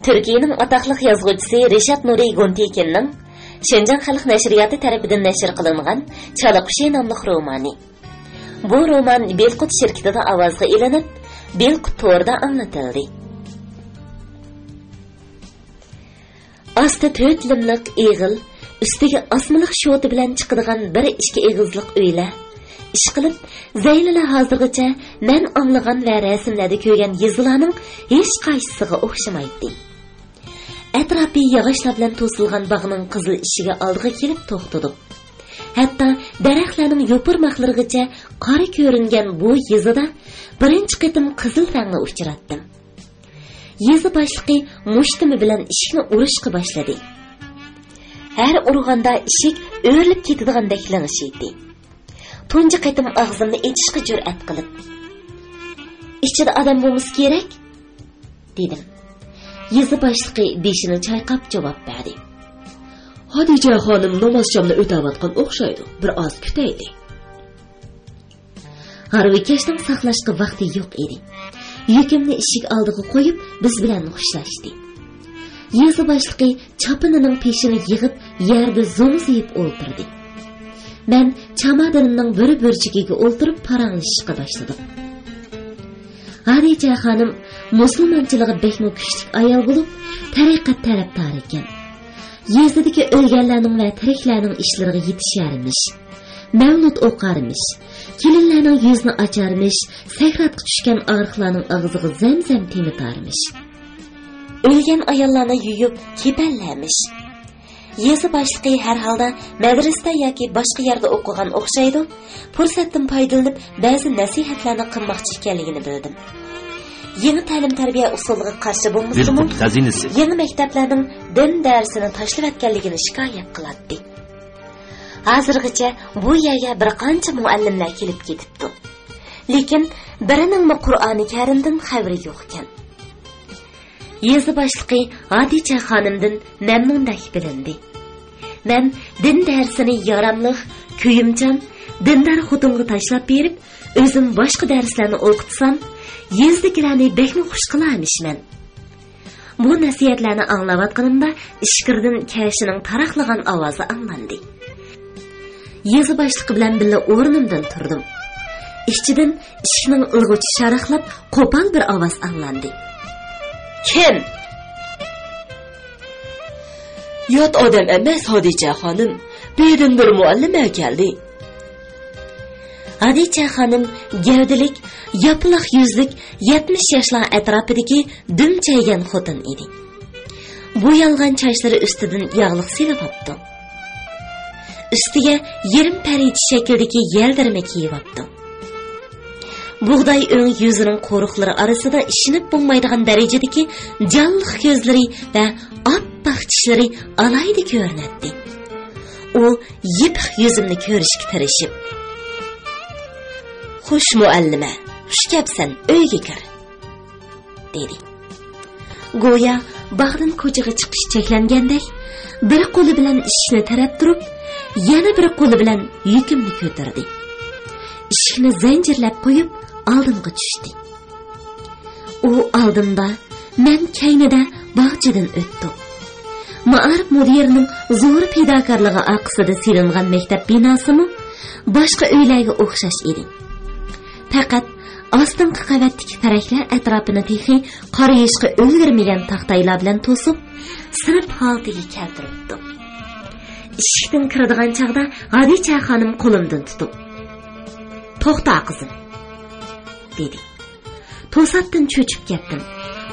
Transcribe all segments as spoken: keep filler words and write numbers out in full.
تۈركىيەنىڭ ئاتاقلىق يازغۇچىسى رىشات نۇرى گۇنتېكىننىڭ شىنجاڭ خەلق نەشرىياتى تەرىپىدىن نەشر قىلىنغان چالا قۇشى ناملىق رومانى. بۇ رومان بېلقۇت شىركىتىدە ئاۋازغا ئېلىنىپ، بېلقۇت تورىدا ئاڭلىتىلدى. ئاستى تۆت لىملىق ئېغىل، ئۈستىگە ئاسمىلىق شوتا بىلەن چىقىدىغان بىر ئىككى ئېغىزلىق ئۆيلەر. ئىشقىلىپ، زەيلىلە ھازىرغىچە مەن ئاڭلىغان ۋە رەسىملەردە كۆرگەن يېزىلارنىڭ ھېچقايسىسىغا ئوخشىمايتتى. ئەتراپى ياغاچلار بىلەن توسۇلغان باغنىڭ قىزىل ئىشىكى ئالدىغا كېلىپ توختىدۇق. ھەتتا دەرەخلەرنىڭ يوپۇرماقلىرىغىچە قارا كۆرۈنگەن بۇ يېزىدا بىرىنچى قېتىم قىزىل رەڭنى ئۇچراتتىم. يېزا باشلىقى مۇشتىمى بىلەن ئىشىكنى ئۇرۇشقا باشلىدى. ھەر ئۇرغاندا ئىشىك ئۆرۈلۈپ كېتىدىغاندەك لىڭشىيتتى. تۇنجى قېتىم ئاغزىمنى ئېچىشقا جۈرئەت قىلىپ، «ئىچىدە ئادەم بولمىسا كېرەك؟» دېدىم. يېزا باشلىقى بېشىنى چايقاپ جاۋاب بەردى. «خەدىچە خانىم نامازشامنى ئۆتەۋاتقان ئوخشايدۇ، بىر ئاز كۈتەيلى.» ھارۋىكەشنىڭ ساقلاشقا ۋاقتى يوق ئىدى. يۈكۈمنى ئىشىك ئالدىغا قويۇپ، بىز بىلەن خوشلاشتى. يېزا باشلىقى چاپىنىنىڭ پېشىنى يىغىپ، يەردە زوڭزىيىپ ئولتۇردى. مەن چامادىنىمنىڭ بىر بۇرجىكىگە ئولتۇرۇپ پاراڭلىشىشقا باشلىدىم. خەدىچە خانىم مۇسۇلمانچىلىقى بەكمۇ كۈچلۈك ئايال بولۇپ، تەرىقەت تەرەپدارى ئىكەن. يېزىدىكى ئۆلگەنلەرنىڭ ۋە تىرىكلەرنىڭ ئىشلىرىغا يېتىشەرمىش، مەۋلۇت ئوقارمىش، كېلىنلەرنىڭ يۈزىنى ئاچارمىش، سەكراتقا چۈشكەن ئاغرىقلارنىڭ ئاغزىغا زەمزەم تېمىتارمىش. ئۆلگەن ئاياللارنى يۇيۇپ كېپەنلەرمىش. يېزا باشلىقى ھەر ھالدا مەدرىسىدە ياكى باشقا يەردە ئوقۇغان ئوخشايدۇ، پۇرسەتتىن پايدىلىنىپ بەزى نەسىھەتلەرنى قىلماقچى ئىكەنلىكىنى بىلدىم. يېڭى تەلىم-تەربىيە ئۇسۇلىغا قارشى بولمىسىمۇ، بىلقۇت خەزىنىسى يېڭى مەكتەپلەرنىڭ دىن دەرسىنى تاشلىۋەتكەنلىكىنى شىكايەت قىلاتتى. ھازىرغىچە بۇ يەرگە بىر قانچە مۇئەللىملەر كېلىپ كېتىپتۇ. لېكىن بىرىنىڭمۇ قۇرئانى كەرىمدىن خەۋىرى يوقكەن. يېزا باشلىقى خەدىچە خانىمدىن مەمنۇندەك بىلىندى. مەن دىن دەرسىنى ياراملىق، كۆيۈمچان، دىندار خوتۇنغا تاشلاپ بېرىپ، ئۆزۈم باشقا دەرسلەرنى ئوقۇتسام، يېزىدىكىلەرنى بەكمۇ خۇش قىلارمىشمەن. بۇ نەسىھەتلەرنى ئاڭلاۋاتقىنىمدا، ئىچكىرىدىن كەشىنىڭ تاراقلىغان ئاۋازى ئاڭلاندى. يېزا باشلىقى بىلەن بىللە ئورنۇمدىن تۇردۇم. ئىچىدىن ئىشىكنىڭ ئىلغىچى شاراقلاپ، قوپال بىر ئاۋاز ئاڭلاندى. «كىم؟» «يات ئادەم ئەمەس، خەدىچە خانىم. بىردىن بىر مۇئەللىمە كەلدى.» خەدىچە خانىم گەۋدىلىك، ياپىلاق يۈزلۈك، يەتمىش ياشلار ئەتراپىدىكى دۈمچەيگەن خوتۇن ئىدى. بويالغان چاچلىرى ئۈستىدىن ياغلىق سېلىۋاپتۇ. ئۈستىگە يېرىم پەرىجە شەكلىدىكى يەلدىرمە كىيىۋاپتۇ. بۇغداي ئۆڭ يۈزىنىڭ قورۇقلىرى ئارىسىدا ئىشىنىپ بولمايدىغان دەرىجىدىكى جانلىق كۆزلىرى ۋە ئاپئاق چىشلىرى ئالاھىدە كۆرۈنەتتى. ئۇ يېپىق يۈزۈمنى كۆرۈشكە تىرىشىپ، «خوش مۇئەللىمە، خۇش كەپسەن، ئۆيگە كىر.» دېدى. گويا باغدىن كوچىغا چىقىش چەكلەنگەندەك، بىر قولى بىلەن ئىشىكنى تىرەپ تۇرۇپ، يەنە بىر قولى بىلەن يۈكۈمنى كۆتۈردى. ئىشىكنى زەنجىرلەپ قويۇپ، ئالدىمغا چۈشتى. ئۇ ئالدىمدا، مەن كەينىدە باغچىدىن ئۆتتۇق. مائارىپ مۇدىرىنىڭ زور پىداكارلىقى ئارقىسىدا سېلىنغان مەكتەپ بىناسىمۇ باشقا ئۆيلەرگە ئوخشاش ئىدى. پەقەت ئاستىنقى قەۋەتتىكى تەرەكلەر ئەتراپىنى تېخى قارىيىشقا ئۈلگۈرمىگەن تاختايلار بىلەن توسۇپ، سىنىپ ھالىتىگە كەلتۈرۈپتۇ. ئىشىكتىن كىرىدىغان چاغدا خەدىچە خانىم قولۇمدىن تۇتۇپ، «توختا، قىزىم» دېدى. توساتتىن چۆچۈپ كەتتىم.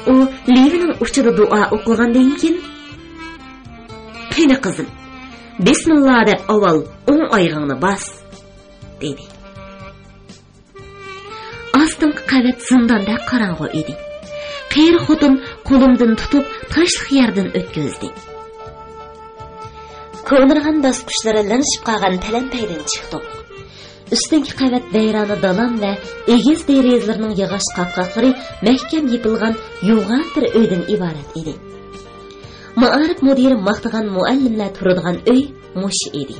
ئۇ لېۋىنىڭ ئۇچىدا دۇئا ئوقۇغاندىن كېيىن، «قېنى، قىزىم، بىسمىللا دەپ ئاۋۋال ئوڭ ئايىغىڭنى باس» دېدى. ئاستىنقى قەۋەت زىنداندەك قاراڭغۇ ئىدى. قېرى خوتۇن قولۇمدىن تۇتۇپ، تاشلىق يەردىن ئۆتكۈزدى. كونىرىغان باسقۇچلىرى لىڭشىپ قالغان پەلەمپەيدىن چىقتۇق. ئۈستۈنكى قەۋەت ۋەيرانە دالان ۋە ئېگىز دېرىزىلىرىنىڭ ياغاچ قاپقاقلىرى مەھكەم يېپىلغان يوغان بىر ئۆيدىن ئىبارەت ئىدى. مائارىپ مۇدىرى ماختىغان مۇئەللىملەر تۇرىدىغان ئۆي مۇشۇ ئىدى.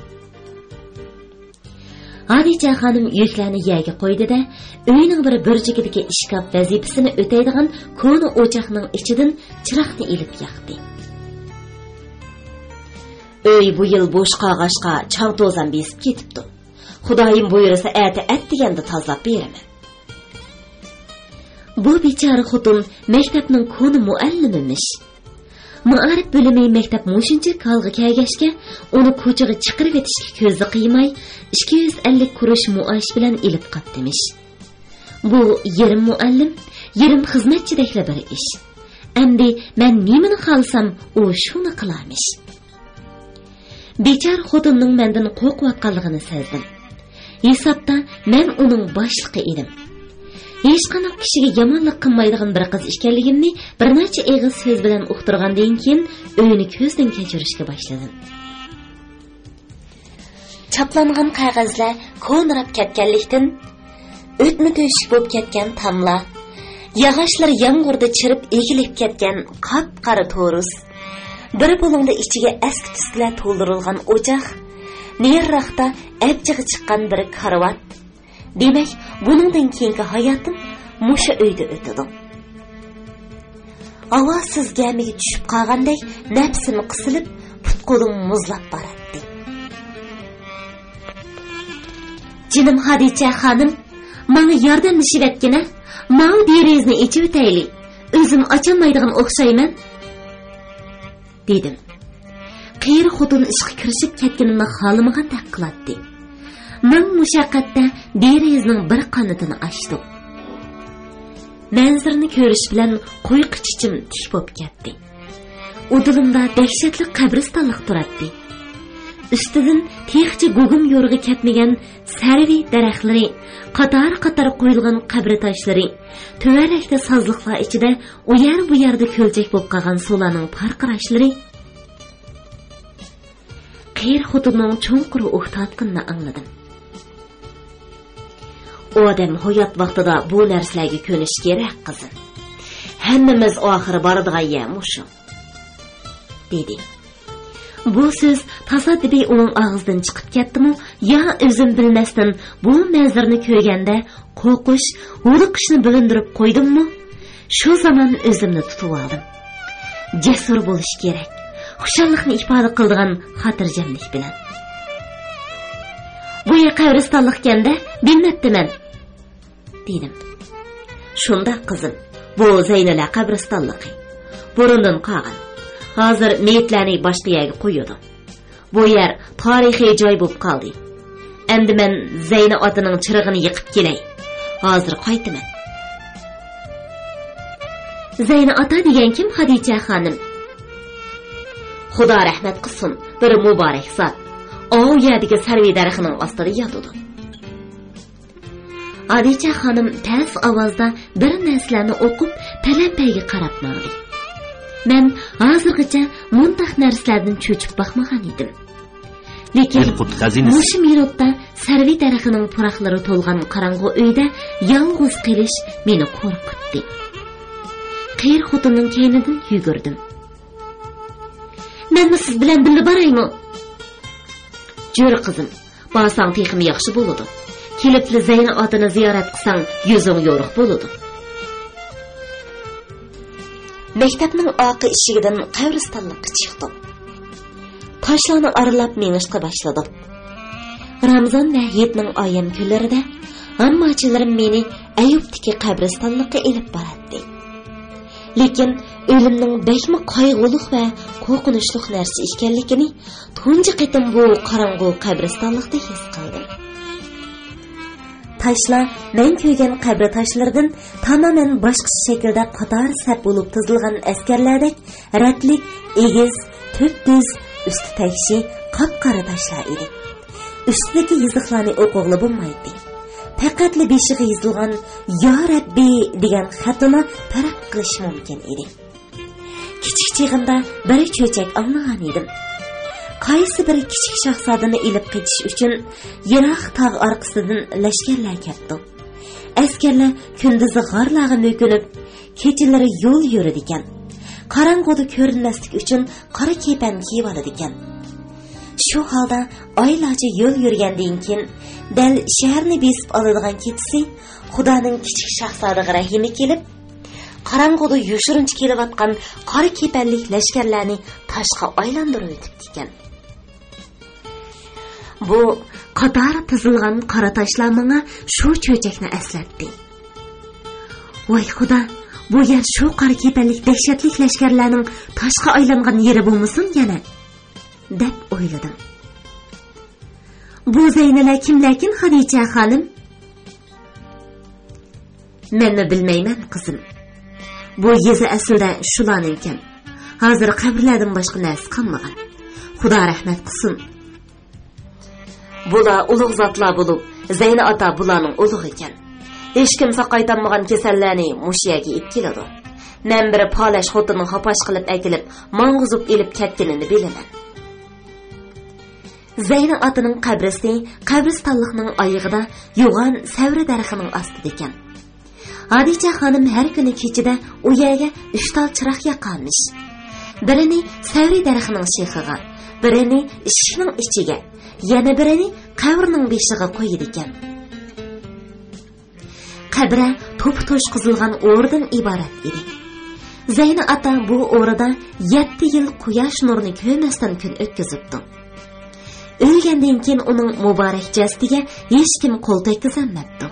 ئادىچە خانىم يۈكلەرنى يەرگە قويدى-دە، ئۆينىڭ بىر بۇرجىكىدىكى ئىشكاپ ۋەزىپىسىنى ئۆتەيدىغان كونا ئوچاقنىڭ ئىچىدىن چىراغنى ئېلىپ ياقتى. ئۆي بۇ يىل بوش قالغاچقا چاڭ-توزان بېسىپ كېتىپتۇ. خۇدايىم بۇيرۇسا ئەتە ئەتىگەندە تازىلاپ بېرىمەن. بۇ بىچارە خوتۇن مەكتەپنىڭ كونا مۇئەللىمىمىش. مائارىپ بۆلۈمى مەكتەپ مۇشۇنچىلىك ھالغا كەلگەچكە، ئۇنى كوچىغا چىقىرىۋېتىشكە كۆزى قىيماي، ئىككى يۈز ئەللىك كۇرۇش مائاش بىلەن ئېلىپ قاپتىمىش. بۇ يېرىم مۇئەللىم، يېرىم خىزمەتچىدەكلا بىر ئىش. ئەمدى مەن نېمىنى خالىسام، ئۇ شۇنى قىلارمىش. بىچارە خوتۇننىڭ مەندىن قورقۇۋاتقانلىقىنى سەزدىم. ھېسابتا مەن ئۇنىڭ باشلىقى ئىدىم. ھېچقانداق كىشىگە يامانلىق قىلمايدىغان بىر قىز ئىكەنلىكىمنى بىر نەچچە ئېغىز سۆز بىلەن ئۇقتۇرغاندىن كېيىن، ئۆينى كۆزدىن كەچۈرۈشكە باشلىدىم. چاپلانغان قەغەزلەر كونىراپ كەتكەنلىكتىن، ئۆتمە تۆشۈك بولۇپ كەتكەن تاملار، ياغاچلىرى يامغۇردا چىرىپ ئېگىلىپ كەتكەن قاپقارا تورۇس، بىر بۇلۇڭدا ئىچىگە ئەسكى تۈسكىلەر تولدۇرۇلغان ئوچاق، نېرىراقتا ئەبجىقى چىققان بىر كارىۋات. دېمەك، بۇنىڭدىن كېيىنكى ھاياتىم مۇشۇ ئۆيدە ئۆتىدۇ. ھاۋاسىز گەمىگە چۈشۈپ قالغاندەك نەپسىم قىسىلىپ، پۇت-قولۇم مۇزلاپ باراتتى. «جېنىم خادىچە خانىم، ماڭا ياردەملىشىۋەتكىنە، ماۋۇ دېرىزىنى ئېچىۋېتەيلى، ئۆزۈم ئاچالمايدىغان ئوخشايمەن» دېدىم. قېرى خوتۇن ئىشقا كىرىشىپ كەتكىنىمنى خالىمىغاندەك قىلاتتى. مىڭ مۇشەققەتتە دېرىزىنىڭ بىر قانىتىنى ئاچتۇق. مەنزىرىنى كۆرۈش بىلەن قويۇق ئىچىم تىك بولۇپ كەتتى. ئۇدۇلۇمدا دەھشەتلىك قەبرىستانلىق تۇراتتى. ئۈستىدىن تېخىچە گۇگۇم يورۇقى كەتمىگەن سەرۋى دەرەخلىرى، قاتار-قاتار قويۇلغان قەبرە تاشلىرى، تۆۋەنرەكتە سازلىقلار ئىچىدە ئۇ يەر بۇ يەردە كۆلچەك بولۇپ قالغان سۇلارنىڭ پارقىراشلىرى. قېرى خوتۇننىڭ چوڭقۇر ئۇھ تارتقىنىنى ئاڭلىدىم. «ئادەم ھايات ۋاقتىدا بۇ نەرسىلەرگە كۆنۈش كېرەك، قىزىم. ھەممىمىز ئاخىرى بارىدىغان يەر مۇشۇ» دېدى. بۇ سۆز تاسادىپىي ئۇنىڭ ئاغزىدىن چىقىپ كەتتىمۇ، يا ئۆزۈم بىلمەستىن بۇ مەنزىرىنى كۆرگەندە قورقۇش، ھودۇقۇشنى بىلىندۈرۈپ قويدۇممۇ، شۇ زامان ئۆزۈمنى تۇتۇۋالدىم. جەسۇر بولۇش كېرەك، خۇشاللىقنى ئىپادە قىلىدىغان خاتىرجەملىك بىلەن. «بۇ يەر قەبرىستانلىقكەن-دە، بىلمەپتىمەن» دېدىم. «شۇنداق، قىزىم، بۇ زەينەلەر قەبرىستانلىقى. بۇرۇندىن قالغان. ھازىر مېيىتلەرنى باشقا يەرگە قويىدۇ. بۇ يەر تارىخىي جاي بولۇپ قالدى. ئەمدى مەن زەينە ئاتىنىڭ چىرىغىنى يېقىپ كېلەي. ھازىر قايتىمەن.» «زەينە ئاتا دېگەن كىم، خەدىچە خانىم؟» «خۇدا رەھمەت قىلسۇن، بىر مۇبارەك زات. ئاۋۇ يەردىكى سەرۋى دەرىخىنىڭ ئاستىدا ياتىدۇ.» ئادىچە خانىم پەس ئاۋازدا بىر نەرسىلەرنى ئوقۇپ، پەلەمپەيگە قاراپ ماڭدى. مەن ھازىرغىچە مۇنداق نەرسىلەردىن چۆچۈپ باقمىغان ئىدىم. لېكىن ئەلقۇت خەزىنىسى. مۇشۇ مىنۇتتا سەرۋى دەرىخىنىڭ پۇراقلىرى تولغان قاراڭغۇ ئۆيدە يالغۇز قېلىش مېنى قورقۇتتى. قېرى خوتۇننىڭ كەينىدىن يۈگۈردۈم. «مەنمۇ سىز بىلەن بىللە بارايمۇ؟» «جۈر، قىزىم، بارساڭ تېخىمۇ ياخشى بولىدۇ. كېلىپلا زەينە ئاتىنى زىيارەت قىلساڭ، يۈزۈڭ يورۇق بولىدۇ.» مەكتەپنىڭ ئارقا ئىشىكىدىن قەبرىستانلىققا چىقتۇق. تاشلارنى ئارىلاپ مېڭىشقا باشلىدۇق. رامىزان ۋە ھېيتنىڭ ئايەم كۈنلىرىدە ھامماچىلىرىم مېنى ئەيۇبتىكى قەبرىستانلىققا ئېلىپ باراتتى. لېكىن ئۆلۈمنىڭ بەكمۇ قايغۇلۇق ۋە قورقۇنچلۇق نەرسە ئىكەنلىكىنى تۇنجى قېتىم بۇ قاراڭغۇ قەبرىستانلىقتا ھېس قىلدىم. تاشلار مەن كۆرگەن قەبرە تاشلىرىدىن تامامەن باشقىچە شەكىلدە قاتار سەپ بولۇپ تىزىلغان ئەسكەرلەردەك رەتلىك، ئېگىز، تۈپتۈز، ئۈستى تەكشى، قاپقارا تاشلار ئىدى. ئۈستىدىكى يېزىقلارنى ئوقۇغىلى بولمايتتى. پەقەتلا بېشىغا يېزىلغان «يا رەببى» دېگەن خەتنىلا پەرق قىلىش مۇمكىن ئىدى. كىچىك چېغىمدا بىر چۆچەك ئاڭلىغان ئىدىم. قايسى بىر كىچىك شاھزادىنى ئېلىپ قېچىش ئۈچۈن يىراق تاغ ئارقىسىدىن لەشكەرلەر كەپتۇ. ئەسكەرلەر كۈندۈزى غارلارغا مۆكۈنۈپ، كېچىلىرى يول يۈرىدىكەن. قاراڭغۇدا كۆرۈنمەسلىك ئۈچۈن قارا كېپەن كىيىۋالىدىكەن. شۇ ھالدا ئايلارچە يول يۈرگەندىن كېيىن، دەل شەھەرنى بېسىپ ئالىدىغان كېچىسى خۇدانىڭ كىچىك شاھزادىغا رەھىمى كېلىپ، قاراڭغۇدا يوشۇرۇنچە كېلىۋاتقان قارا كېپەنلىك لەشكەرلەرنى تاشقا ئايلاندۇرۇۋېتىپتىكەن. بۇ قاتار تىزىلغان قارا تاشلار ماڭا شۇ چۆچەكنى ئەسلەتتى. ۋاي خۇدا، بۇ يەر شۇ قارا كېپەنلىك دەھشەتلىك لەشكەرلەرنىڭ تاشقا ئايلانغان يېرى بولمىسۇن يەنە؟ دەپ ئويلىدىم. بۇ زەينىلەر كىملەركىن، خەدىچە خانىم؟ مەنمۇ بىلمەيمەن، قىزىم. بۇ يېزا ئەسلىدە شۇلارنىڭكەن. ھازىر قەبرىلەردىن باشقا نەرسە قالمىغان. خۇدا رەھمەت قىلسۇن. بۇلار ئۇلۇغ زاتلار بولۇپ، زەينى ئاتا بۇلارنىڭ ئۇلۇغى ئىكەن. ھېچكىم ساقايتالمىغان كېسەللەرنى مۇشۇ يەرگە ئېلىپ كېلىدۇ. مەن بىر پالەچ خوتۇننىڭ ھاپاش قىلىپ ئەكېلىپ، ماڭغۇزۇپ ئېلىپ كەتكىنىنى بىلىمەن. زەينى ئاتىنىڭ قەبرىسى قەبرىستانلىقنىڭ ئايىغىدا يوغان سەۋرە دەرىخىنىڭ ئاستىدىكەن. ھادىچە خانىم ھەر كۈنى كېچىدە ئۇ يەرگە ئۈچ تال چىراغ ياقارمىش. بىرىنى سەۋرە دەرىخىنىڭ شېخىغا، بىرىنى ئىشىكنىڭ ئىچىگە، يەنە بىرىنى قەبرىنىڭ بېشىغا قويىدىكەن. قەبرە توپا توشقۇزۇلغان ئورىدىن ئىبارەت ئىدى. زەينى ئاتا بۇ ئورىدا يەتتە يىل قۇياش نۇرىنى كۆرمەستىن كۈن ئۆتكۈزۈپتۇ. ئۆلگەندىن كېيىن ئۇنىڭ مۇبارەك جەسىتىگە ھېچكىم قول تەگكۈزەلمەپتۇ.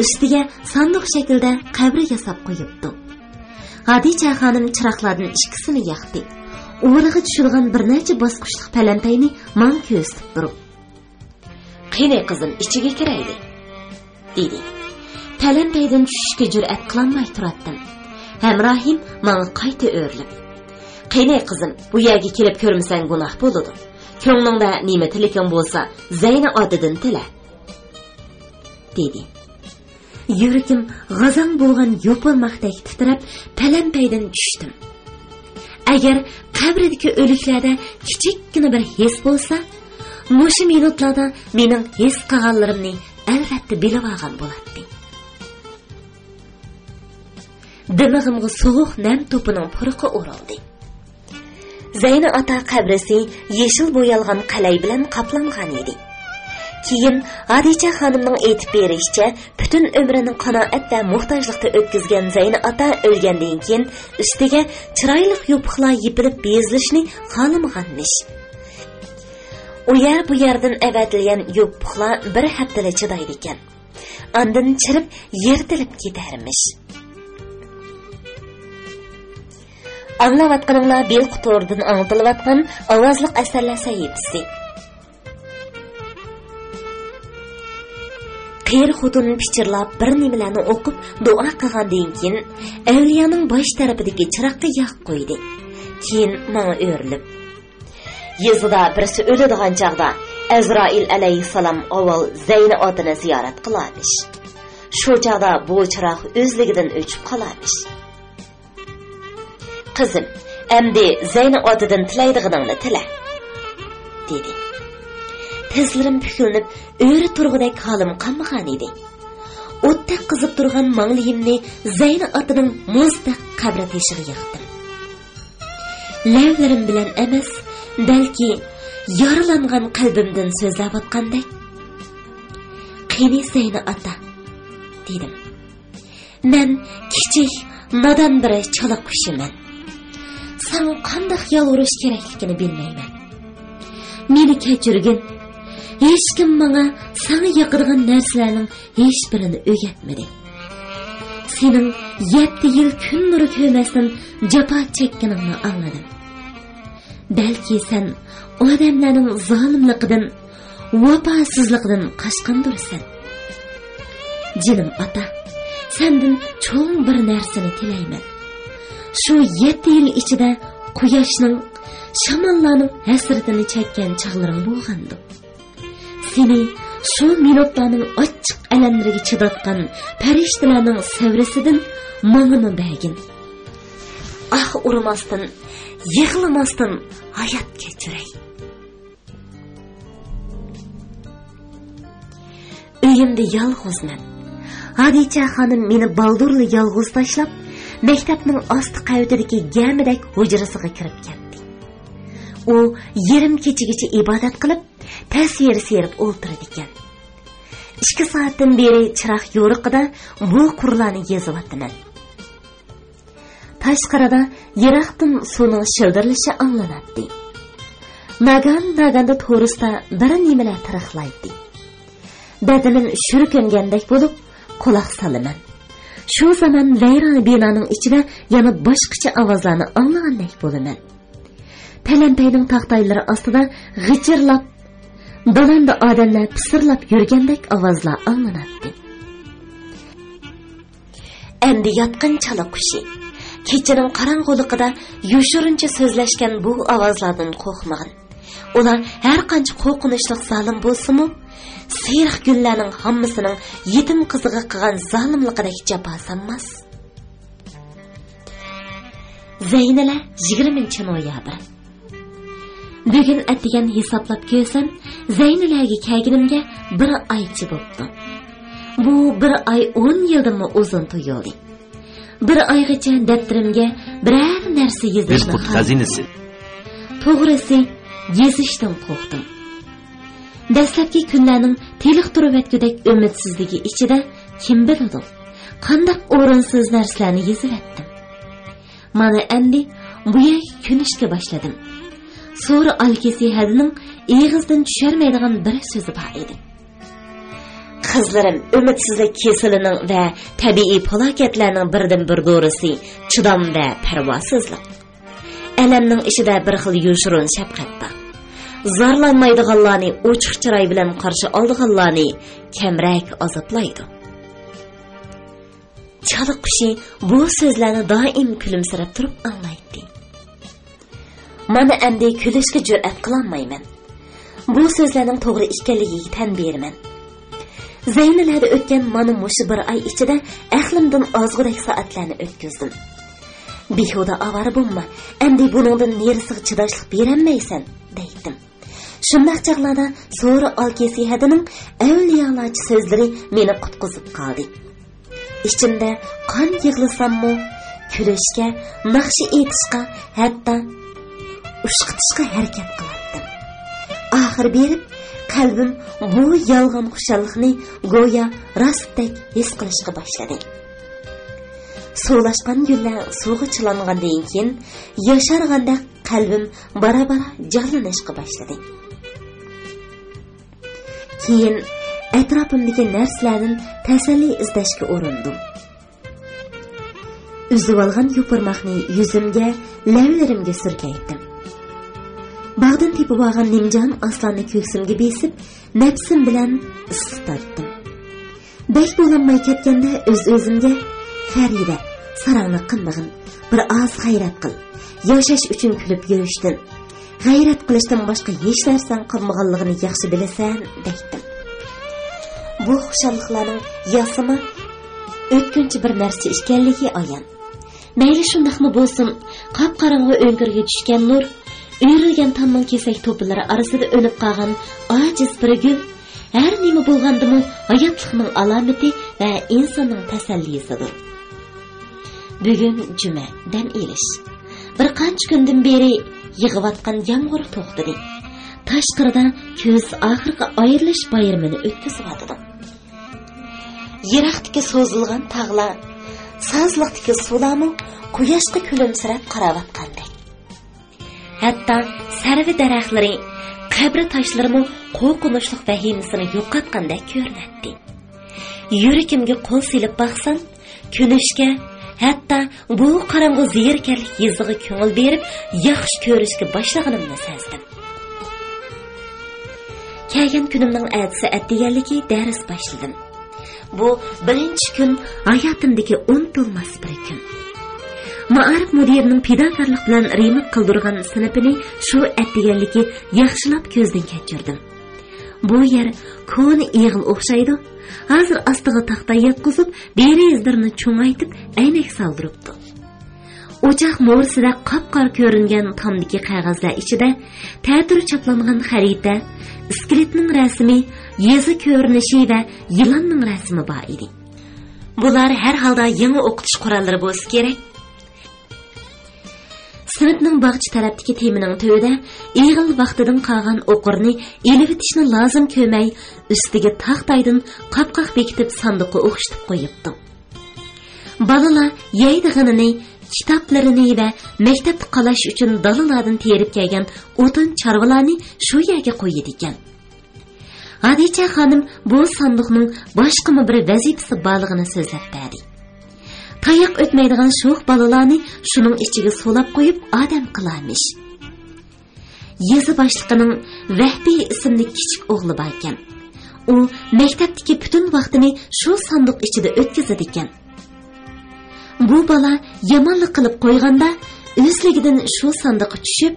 ئۈستىگە ساندۇق شەكلىدە قەبرە ياساپ قويۇپتۇ. ھادىچە خانىم چىراغلاردىن ئىككىسىنى ياقتى. ئورىغا چۈشىدىغان بىر نەچچە باسقۇچلۇق پەلەمپەينى ماڭا كۆرسىتىپ تۇرۇپ، «قېنى، قىزىم، ئىچىگە كىرەيلى» دېدى. پەلەمپەيدىن چۈشۈشكە جۈرئەت قىلالماي تۇراتتىم. ھەمراھىم ماڭا قايتا ئۆرۈلۈپ، «قېنى، قىزىم، بۇ يەرگە كېلىپ كۆرمىسەڭ گۇناھ بولىدۇ. كۆڭلۈڭدە نېمە تىلىكىڭ بولسا، زەينى ئاتىدىن تىلە» دېدى. يۈرىكىم غازاڭ بولغان يوپۇرماقتەك تىترەپ، پەلەمپەيدىن چۈشتۈم. ئەگەر قەبرىدىكى ئۆلۈكلەردە كىچىككىنە بىر ھېس بولسا، مۇشۇ مىنۇتلاردا مېنىڭ ھېس قىلغانلىرىمنى ئەلۋەتتە بىلىۋالغان بولاتتى. دىمىغىمغا سوغۇق نەم توپىنىڭ پۇرىقى ئۇرۇلدى. زەينى ئاتا قەبرىسى يېشىل بويالغان قەلەي بىلەن قاپلانغان ئىدى. كېيىن ھادىچە خانىمنىڭ ئېيتىپ بېرىشىچە، پۈتۈن ئۆمرىنى قانائەت ۋە موھتاجلىقتا ئۆتكۈزگەن زەينى ئاتا ئۆلگەندىن كېيىن، ئۈستىگە چىرايلىق يوپۇقلار يېپىلىپ بېزىلىشنى خالىمىغانمىش. ئۇ يەر بۇ يەردىن ئەۋەتىلگەن يوپۇقلار بىر ھەپتىلا چىدايدىكەن. ئاندىن چىرىپ، يىرتىلىپ كېتەرمىش. ئاڭلاۋاتقىنىڭلار بىلقۇ تورىدىن ئاڭلىتىلىۋاتقان ئاۋازلىق ئەسەرلەر سەھىپىسى. قېرى خوتۇن پىچىرلاپ بىر نېمىلەرنى ئوقۇپ دۇئا قىلغاندىن كېيىن، ئەۋلىيانىڭ باش تەرىپىدىكى چىراغقا ياغ قويدى. كېيىن ماڭا ئۆرۈلۈپ، يېزىدا بىرسى ئۆلىدىغان چاغدا، ئەزرائىل ئەلەيھىسسالام ئاۋۋال زەينى ئاتىنى زىيارەت قىلارمىش. شۇ چاغدا بۇ چىراغ ئۆزلۈكىدىن ئۆچۈپ قالارمىش. «قىزىم، ئەمدى زەينى ئاتىدىن تىلەيدىغىنىڭنى تىلە» دېدى. تىزلىرىم پۈكۈلۈنۈپ، ئۆرە تۇرغۇدەك ھالىم قالمىغان ئىدى. ئوتتەك قىزىپ تۇرغان ماڭلىيىمنى زەينى ئاتىنىڭ مۇزدەك قەبرە تېشىغا ياقتىم. لەۋلىرىم بىلەن ئەمەس، بەلكى يارىلانغان قەلبىمدىن سۆزلەۋاتقاندەك، «قېنى زەينى ئاتا؟» دېدىم. «مەن كىچىك، نادان بىر چالا قۇشىمەن. ساڭا قانداق يالۋۇرۇش كېرەكلىكىنى بىلمەيمەن. مېنى كەچۈرگىن. ھېچكىم ماڭا ساڭا ياقىدىغان نەرسىلەرنىڭ ھېچبىرىنى ئۆگەتمىدى. سېنىڭ يەتتە يىل كۈن نۇرى كۆرمەستىن جاپا چەككىنىڭنى ئاڭلىدىم. بەلكى سەن ئادەملەرنىڭ زالىملىقىدىن، ۋاپاسىزلىقىدىن قاچقاندۇرسەن. جېنىم ئاتا، سەندىن چوڭ بىر نەرسىنى تىلەيمەن. شۇ يەتتە يىل ئىچىدە قۇياشنىڭ، شاماللارنىڭ ھەسرىتىنى چەككەن چاغلىرىڭ بولغاندۇ؟ سېنى شۇ مىنۇتلارنىڭ ئاچچىق ئەلەملىرىگە چىداتقان پەرىشتىلەرنىڭ سەۋرىسىدىن ماڭىمۇ بەرگىن. ئاھ ئۇرماستىن، يىغلىماستىن ھايات كەچۈرەي.» ئۆيۈمدە يالغۇزمەن. ھادىچە خانىم مېنى بالدۇرلا يالغۇز تاشلاپ، مەكتەپنىڭ ئاستى قەۋىتىدىكى گەمىدەك ھۇجرىسىغا كىرىپ كەتتى. ئۇ يېرىم كېچىگىچە ئىبادەت قىلىپ، تەسۋىر سىيرىپ ئولتۇرىدىكەن. ئىككى سائەتتىن بېرى چىراغ يورۇقىدا بۇ قۇرلارنى يېزىۋاتىمەن. تاشقىرىدا يىراقتىن سۇنىڭ شىلدىرلىشى ئاڭلىناتتى. ناگان-ناگاندا تورۇستا بىر نېمىلەر تىرىقلايتتى. بەدىنىم شۈركۈنگەندەك بولۇپ، قۇلاق سالىمەن. شۇ زامان ۋەيرانە بىنانىڭ ئىچىدە يەنە باشقىچە ئاۋازلارنى ئاڭلىغاندەك بولىمەن. پەلەمپەينىڭ تاختايلىرى ئاستىدا غىچىرلاپ، دالاندا ئادەملەر پىسىرلاپ يۈرگەندەك ئاۋازلار ئاڭلىناتتى. ئەمدى ياتقىن چالا قۇشى، كېچىنىڭ قاراڭغۇلۇقىدا يوشۇرۇنچە سۆزلەشكەن بۇ ئاۋازلاردىن قورقمىغىن. ئۇلار ھەر قانچە قورقۇنچلۇق زالىم بولسىمۇ، سېرىق گۈللەرنىڭ ھاممىسىنىڭ يېتىم قىزىغا قىلغان زالىملىقىدەك جاپا سالماس. زەينىلە، يىگىرمىنچى نويابىر. بۈگۈن ئەتىگەن ھېسابلاپ كۆرسەم، زەينىلەگە كەلگىنىمگە بىر ئايچە بوپتۇ. بۇ بىر ئاي ئون يىلدىنمۇ ئۇزۇن تۇيۇلدى. بىر ئايغىچە دەپتىرىمگە بىرەر نەرسە يېزىشنى بىر پۇت خالىمىدىم. خەزىنىسى. توغرىسى، يېزىشتىن قورقتۇم. دەسلەپكى كۈنلەرنىڭ تېلىقتۇرۇۋەتكۈدەك ئۈمىدسىزلىكى ئىچىدە كىم بىلىدۇ، قانداق ئورۇنسىز نەرسىلەرنى يېزىۋەتتىم. مانا ئەمدى بۇ يەرگە كۆنۈشكە باشلىدىم. سورا ئالكىسى ھەدىنىڭ ئېغىزدىن چۈشەرمەيدىغان بىر سۆزى بار ئىدى. قىزلىرىم ئۈمىدسىزلىك كېسىلىنىڭ ۋە تەبىئىي پالاكەتلەرنىڭ بىردىنبىر دورىسى چىدام ۋە پەرۋاسىزلىق. ئەلەمنىڭ ئىچىدە بىر خىل يوشۇرۇن شەپقەت بار. زارلانمايدىغانلارنى، ئوچۇق چىراي بىلەن قارشى ئالىدىغانلارنى كەمرەك ئازابلايدۇ. چالا قۇشى بۇ سۆزلەرنى دائىم كۈلۈمسىرەپ تۇرۇپ ئاڭلايتتى. مانا ئەمدى كۈلۈشكە جۈرئەت قىلالمايمەن. بۇ سۆزلەرنىڭ توغرا ئىكەنلىكىگە تەن بېرىمەن. زەينىلەدە ئۆتكەن مانا مۇشۇ بىر ئاي ئىچىدە ئەقلىمدىن ئازغۇدەك سائەتلەرنى ئۆتكۈزدۈم. بىھۇدە ئاۋارە بولما، ئەمدى بۇنىڭدىن نېرىسىغا چىداشلىق بېرەلمەيسەن، دەيتتىم. شۇنداق چاغلاردا سورا ئالكىسى ھەدىنىڭ ئەۋلىيالارچە سۆزلىرى مېنى قۇتقۇزۇپ قالدى. ئىچىمدە قان يىغلىساممۇ، كۈلۈشكە، ناخشا ئېيتىشقا، ھەتتا ئۇشقۇتۇشقا ھەرىكەت قىلاتتىم. ئاخىرى بېرىپ، قەلبىم بۇ يالغان خۇشاللىقنى گويا راستتەك ھېس قىلىشقا باشلىدى. سۇلاشقان گۈللەر سۇغا چىلانغاندىن كېيىن، ياشارغاندەك قەلبىم بارا-بارا جانلىنىشقا باشلىدى. كېيىن ئەتراپىمدىكى نەرسىلەردىن تەسەللى ئىزدەشكە ئۇرۇندۇم. ئۈزۈۋالغان يوپۇرماقنى يۈزۈمگە، لەۋلىرىمگە سۈركەيتتىم. باغدىن تېپىۋالغان نىمجان ئاسلاننى كۆكسۈمگە بېسىپ، نەپسىم بىلەن ئىسسىتاتتىم. بەك بولالماي كەتكەندە ئۆز-ئۆزۈمگە، «فەرىدە، ساراڭلىق قىلمىغىن، بىر ئاز غەيرەت قىل، ياشاش ئۈچۈن كۈلۈپ يۈرۈشتىن، غەيرەت قىلىشتىن باشقا ھېچ نەرسەڭ قالمىغانلىقىنى ياخشى بىلىسەن» دەيتتىم. بۇ خۇشاللىقلارنىڭ ياسىما، ئۆتكۈنچى بىر نەرسە ئىكەنلىكى ئايان. مەيلى شۇنداقمۇ بولسۇن، قاپقاراڭغۇ ئۆڭكۈرگە چۈشكەن نۇر، ئۆرۈلگەن تامنىڭ كېسەك توپىلىرى ئارىسىدا ئۈنۈپ قالغان ئاجىز بىر گۈل، ھەر نېمە بولغاندىمۇ ھاياتلىقنىڭ ئالامىتى ۋە ئىنساننىڭ تەسەللىسىدۇر. بۈگۈن جۈمە، دەم ئېلىش. بىر قانچە كۈندىن بېرى يېغىۋاتقان يامغۇر توختىدى. تاشقىرىدا كۈز ئاخىرقى ئايرىلىش بايرىمىنى ئۆتكۈزۈۋاتىدۇ. يىراقتىكى سوزۇلغان تاغلار، سازلىقتىكى سۇلارمۇ قۇياشقا كۈلۈمسىرەپ قاراۋاتقاندەك. ھەتتا سەرۋە دەرەخلىرى، قەبرە تاشلىرىمۇ قورقۇنچلۇق ۋەھىمىسىنى يوقاتقاندەك كۆرۈنەتتى. يۈرىكىمگە قول سېلىپ باقسام، كۈنۈشكە، ھەتتا بۇ قاراڭغۇ زېھىركەنلىك يېزىغا كۆڭۈل بېرىپ، ياخشى كۆرۈشكە باشلىغىنىمنى سەزدىم. كەلگەن كۈنۈمنىڭ ئەتىسى ئەتىگەنلىكى دەرس باشلىدىم. بۇ بىرىنچى كۈن ھاياتىمدىكى ئۇنتۇلماس بىر كۈن. مائارىپ مۇدىرىنىڭ پىداكارلىق بىلەن رېمونت قىلدۇرغان سىنىپىنى شۇ ئەتىگەنلىكى ياخشىلاپ كۆزدىن كەچۈردۈم. بۇ يەر كونا ئېغىل ئوخشايدۇ. ھازىر ئاستىغا تاختا ياتقۇزۇپ، دېرىزىلىرىنى چوڭايتىپ، ئەينەك سالدۇرۇپتۇ. ئوچاق مورىسىدە قاپقارا كۆرۈنگەن تامدىكى قەغەزلەر ئىچىدە تەتۈر چاپلانغان خەرىتە، ئىسكىلىتنىڭ رەسىمى، يېزا كۆرۈنۈشى ۋە يىلاننىڭ رەسىمى بار ئىدى. بۇلار ھەر ھالدا يېڭى ئوقۇتۇش قوراللىرى بولسا كېرەك. سىنىپنىڭ باغچە تەرەپتىكى تېمىنىڭ تۈۋىدە ئېغىل ۋاقتىدىن قالغان ئوقۇرنى ئېلىۋېتىشنى لازىم كۆرمەي، ئۈستىگە تاختايدىن قاپقاق بېكىتىپ ساندۇققا ئوخشىتىپ قويۇپتۇ. بالىلار يەيدىغىنىنى، كىتابلىرىنى ۋە مەكتەپتە قالاش ئۈچۈن دالىلاردىن تېرىپ كەلگەن ئوتۇن چارۋىلارنى شۇ يەرگە قويىدىكەن. ھادىچە خانىم بۇ ساندۇقنىڭ باشقىمۇ بىر ۋەزىپىسى بارلىقىنى سۆزلەپ بەردى. تاياق ئۆتمەيدىغان شوخ بالىلارنى شۇنىڭ ئىچىگە سولاپ قويۇپ ئادەم قىلارمىش. يېزا باشلىقىنىڭ ۋەھبى ئىسىملىك كىچىك ئوغلى باركەن. ئۇ مەكتەپتىكى پۈتۈن ۋاقتىنى شۇ ساندۇق ئىچىدە ئۆتكۈزىدىكەن. بۇ بالا يامانلىق قىلىپ قويغاندا، ئۆزلۈكىدىن شۇ ساندۇققا چۈشۈپ،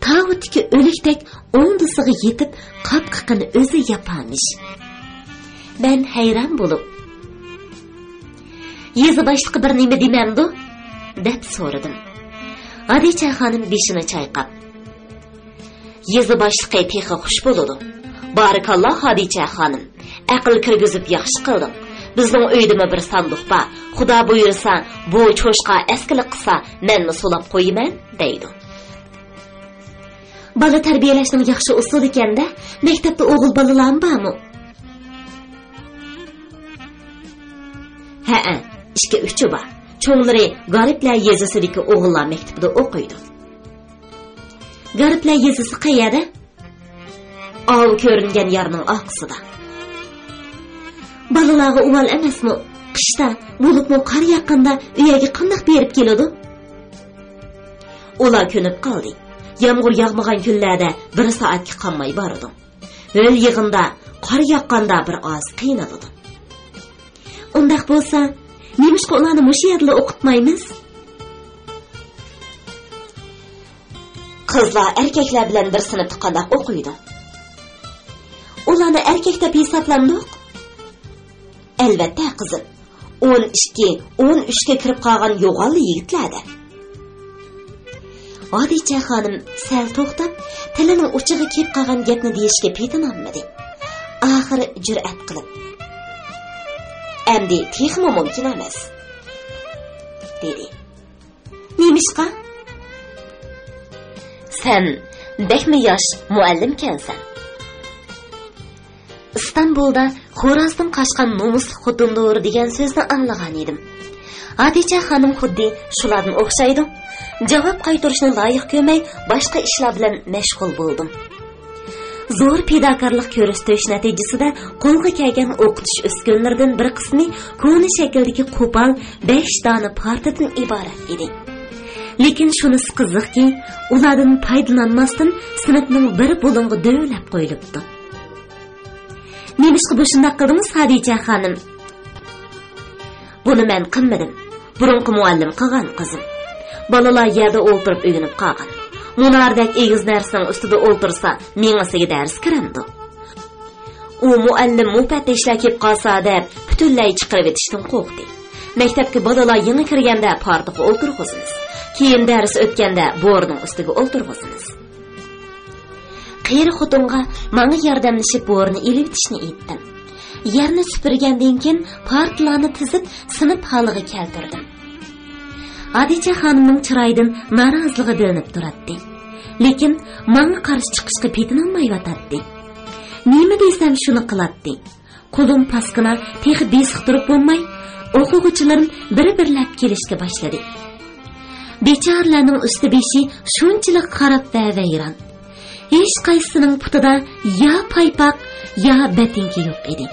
تاۋۇتتىكى ئۆلۈكتەك ئوڭدىسىغا يېتىپ، قاپقىقىنى ئۆزى ياپارمىش. مەن ھەيران بولۇپ، «يېزا باشلىقى بىر نېمە دېمەمدۇ؟» دەپ سورىدىم. ھادىچە خانىم بېشىنى چايقاپ، «يېزا باشلىقى تېخى خۇش بولىدۇ. بارىكاللا، ھادىچە خانىم، ئەقىل كىرگۈزۈپ ياخشى قىلدىڭ. بىزنىڭ ئۆيدىمۇ بىر ساندۇق بار. خۇدا بۇيرۇسا، بۇ چوشقا ئەسكىلىك قىلسا، مەنمۇ سولاپ قويىمەن» دەيدۇ. بالا تەربىيەلەشنىڭ ياخشى ئۇسۇلى ئىكەن-دە، مەكتەپتە ئوغۇل بالىلارمۇ بارمۇ؟ ھەئە، ئىككى-ئۈچى بار. چوڭلىرى غەربلەر يېزىسىدىكى ئوغۇللار مەكتىپىدە ئوقۇيدۇ. غەربلەر يېزىسى قەيەردە؟ ئاۋۇ كۆرۈنگەن يارنىڭ ئارقىسىدا. بالىلارغا ئۇۋال ئەمەسمۇ؟ قىشتا، بولۇپمۇ قار ياغقاندا ئۆيگە قانداق بېرىپ كېلىدۇ؟ ئۇلار كۆنۈپ قالدى. يامغۇر ياغمىغان كۈنلەردە بىر سائەتكە قالماي بارىدۇ. ھۆل يېغىندا، قار ياغقاندا بىر ئاز قىينىلىدۇ. ئۇنداق بولسا، نېمىشقا ئۇلارنى مۇشۇ يەردىلا ئوقۇتمايمىز؟ قىزلار ئەركەكلەر بىلەن بىر سىنىپتا قانداق ئوقۇيدۇ؟ ئۇلارنى ئەركەك دەپ ھېسابلامدۇق؟ ئەلۋەتتە، قىزىم. ئون ئىككى، ئون ئۈچكە كىرىپ قالغان يوغانلا يىگىتلەردە. ئادىچە خانىم سەل توختاپ، تىلىنىڭ ئۇچىغا كېلىپ قالغان گەپنى دېيىشكە پېتىنالمىدى. ئاخىرى جۈرئەت قىلىپ، «ئەمدى تېخىمۇ مۇمكىن ئەمەس» دېدى. «نېمىشقا؟» «سەن بەكمۇ ياش مۇئەللىمكەنسەن.» ئىستانبۇلدا «خورازدىن قاچقان نومۇسلۇق خوتۇندۇر» دېگەن سۆزنى ئاڭلىغان ئىدىم. ھادىچە خانىم خۇددى شۇلاردىن ئوخشايدۇ. جاۋاب قايتۇرۇشنى لايىق كۆرمەي، باشقا ئىشلار بىلەن مەشغۇل بولدۇم. زور پىداكارلىق كۆرسىتىش نەتىجىسىدە قولغا كەلگەن ئوقۇتۇش ئۈسكۈنىلىرىدىن بىر قىسمى كونا شەكىلدىكى قوپال بەش دانە پارتىدىن ئىبارەت ئىدى. لېكىن شۇنىسى قىزىقكى، ئۇلاردىن پايدىلانماستىن سىنىپنىڭ بىر بۇلۇڭىغا دۆۋىلەپ قويۇلۇپتۇ. «نېمىشقا بۇ شۇنداق قىلدىڭىز، خادىچە خانىم؟» «بۇنى مەن قىلمىدىم. بۇرۇنقى مۇئەللىم قىلغان، قىزىم. بالىلار يەردە ئولتۇرۇپ ئۆگىنىپ قالغان. مۇنارىدەك ئېگىز نەرسىنىڭ ئۈستىدە ئولتۇرسا، مېڭىسىگە دەرس كىرەمدۇ؟» ئۇ مۇئەللىم مۇپەتتىشلەر كېلىپ قالسا دەپ، پۈتۈنلەي چىقىرىۋېتىشتىن قورقتى. مەكتەپكە بالىلار يېڭى كىرگەندە پارتىغا ئولتۇرغۇزىمىز. كېيىن دەرس ئۆتكەندە بورىنىڭ ئۈستىگە ئولتۇرغۇزىمىز. قېرى خوتۇنغا ماڭا ياردەملىشىپ بورىنى ئېلىۋېتىشنى ئېيتتىم. يەرنى سۈپۈرگەندىن كېيىن پارتىلارنى تىزىپ، سىنىپ ھالىغا كەلتۈردۈم. ھادىچە خانىمنىڭ چىرايىدىن نارازىلىقى بىلىنىپ تۇراتتى. لېكىن ماڭا قارشى چىقىشقا پېتىنالمايۋاتاتتى. نېمە دېسەم شۇنى قىلاتتى. قولۇم پاسكىنا تېخى بېسىق تۇرۇپ بولماي، ئوقۇغۇچىلىرىم بىر-بىرلەپ كېلىشكە باشلىدى. بىچارىلەرنىڭ ئۈستى-بېشى شۇنچىلىك خاراب ۋە ۋەيران. ھېچقايسىسىنىڭ پۇتىدا يا پايپاق، يا بەتىنكە يوق ئىدى.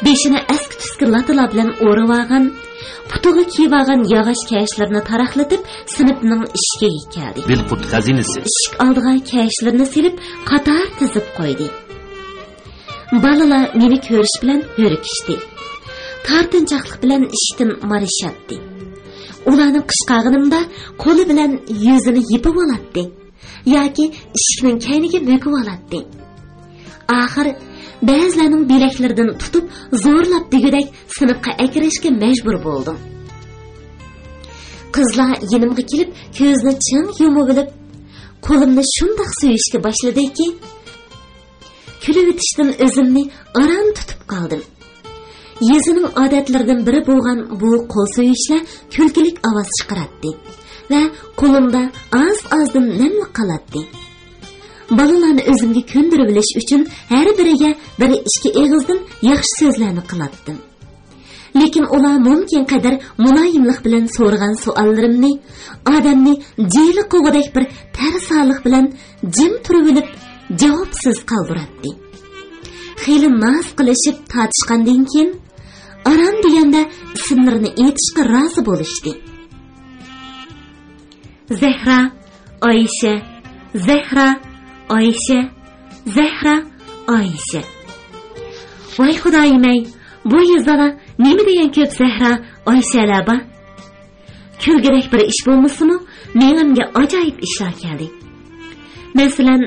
بېشىنى ئەسكى-تۈسكى لاتىلار بىلەن ئورىۋالغان، پۇتىغا كىيىۋالغان ياغاچ كەيىشلىرىنى تاراقلىتىپ، سىنىپنىڭ ئىشىكىگە كەلدى. بىلقۇت خەزىنىسى. ئىشىك ئالدىغا كەيىشلىرىنى سېلىپ، قاتار تىزىپ قويدى. بالىلار مېنى كۆرۈش بىلەن ھۆركىشتى. تارتىنچاقلىق بىلەن ئىشىكتىن مارىشاتتى. ئۇلارنى قىچقارغىنىمدا قولى بىلەن يۈزىنى يېپىۋالاتتى ياكى ئىشىكنىڭ كەينىگە مۆكۈۋالاتتى. ئاخىر بەزىلەرنىڭ بىلەكلىرىدىن تۇتۇپ، زورلاپ دېگۈدەك سىنىپقا ئەكىرىشكە مەجبۇر بولدۇم. قىزلار يېنىمغا كېلىپ، كۆزىنى چىڭ يۇمۇۋېلىپ، قولۇمنى شۇنداق سۆيۈشكە باشلىدىكى، كۈلۈۋېتىشتىن ئۆزۈمنى ئاران تۇتۇپ قالدىم. يېزىنىڭ ئادەتلىرىدىن بىرى بولغان بۇ قول سۆيۈشلەر كۈلكىلىك ئاۋاز چىقىراتتى. ۋە قولۇمدا ئاز-ئازدىن نەملىك قالاتتى. بالىلارنى ئۆزۈمگە كۆندۈرۈۋېلىش ئۈچۈن ھەر بىرىگە بىر ئىككى ئېغىزدىن ياخشى سۆزلەرنى قىلاتتىم. لېكىن ئۇلار مۇمكىن قەدەر مۇلايىملىق بىلەن سورىغان سوئاللىرىمنى ئادەمنى جىلە قوغۇدەك بىر تەرسالىق بىلەن جىم تۇرۇۋېلىپ جاۋابسىز قالدۇراتتى. خېلى ناز قىلىشىپ تارتىشقاندىن كېيىن، ئاران دېگەندە ئىسىملىرىنى ئېيتىشقا رازى بولۇشتى. زەھرا، ئايشە، زەھرا، ئايشە، زەھرا، ئايشە. ۋاي خۇدايىم-ئەي، بۇ يېزىدا نېمە دېگەن كۆپ زەھرا، ئايشەلەر بار. كۈلگۈدەك بىر ئىش بولمىسىمۇ، مېڭەمگە ئاجايىپ ئىشلار كەلدى. مەسىلەن،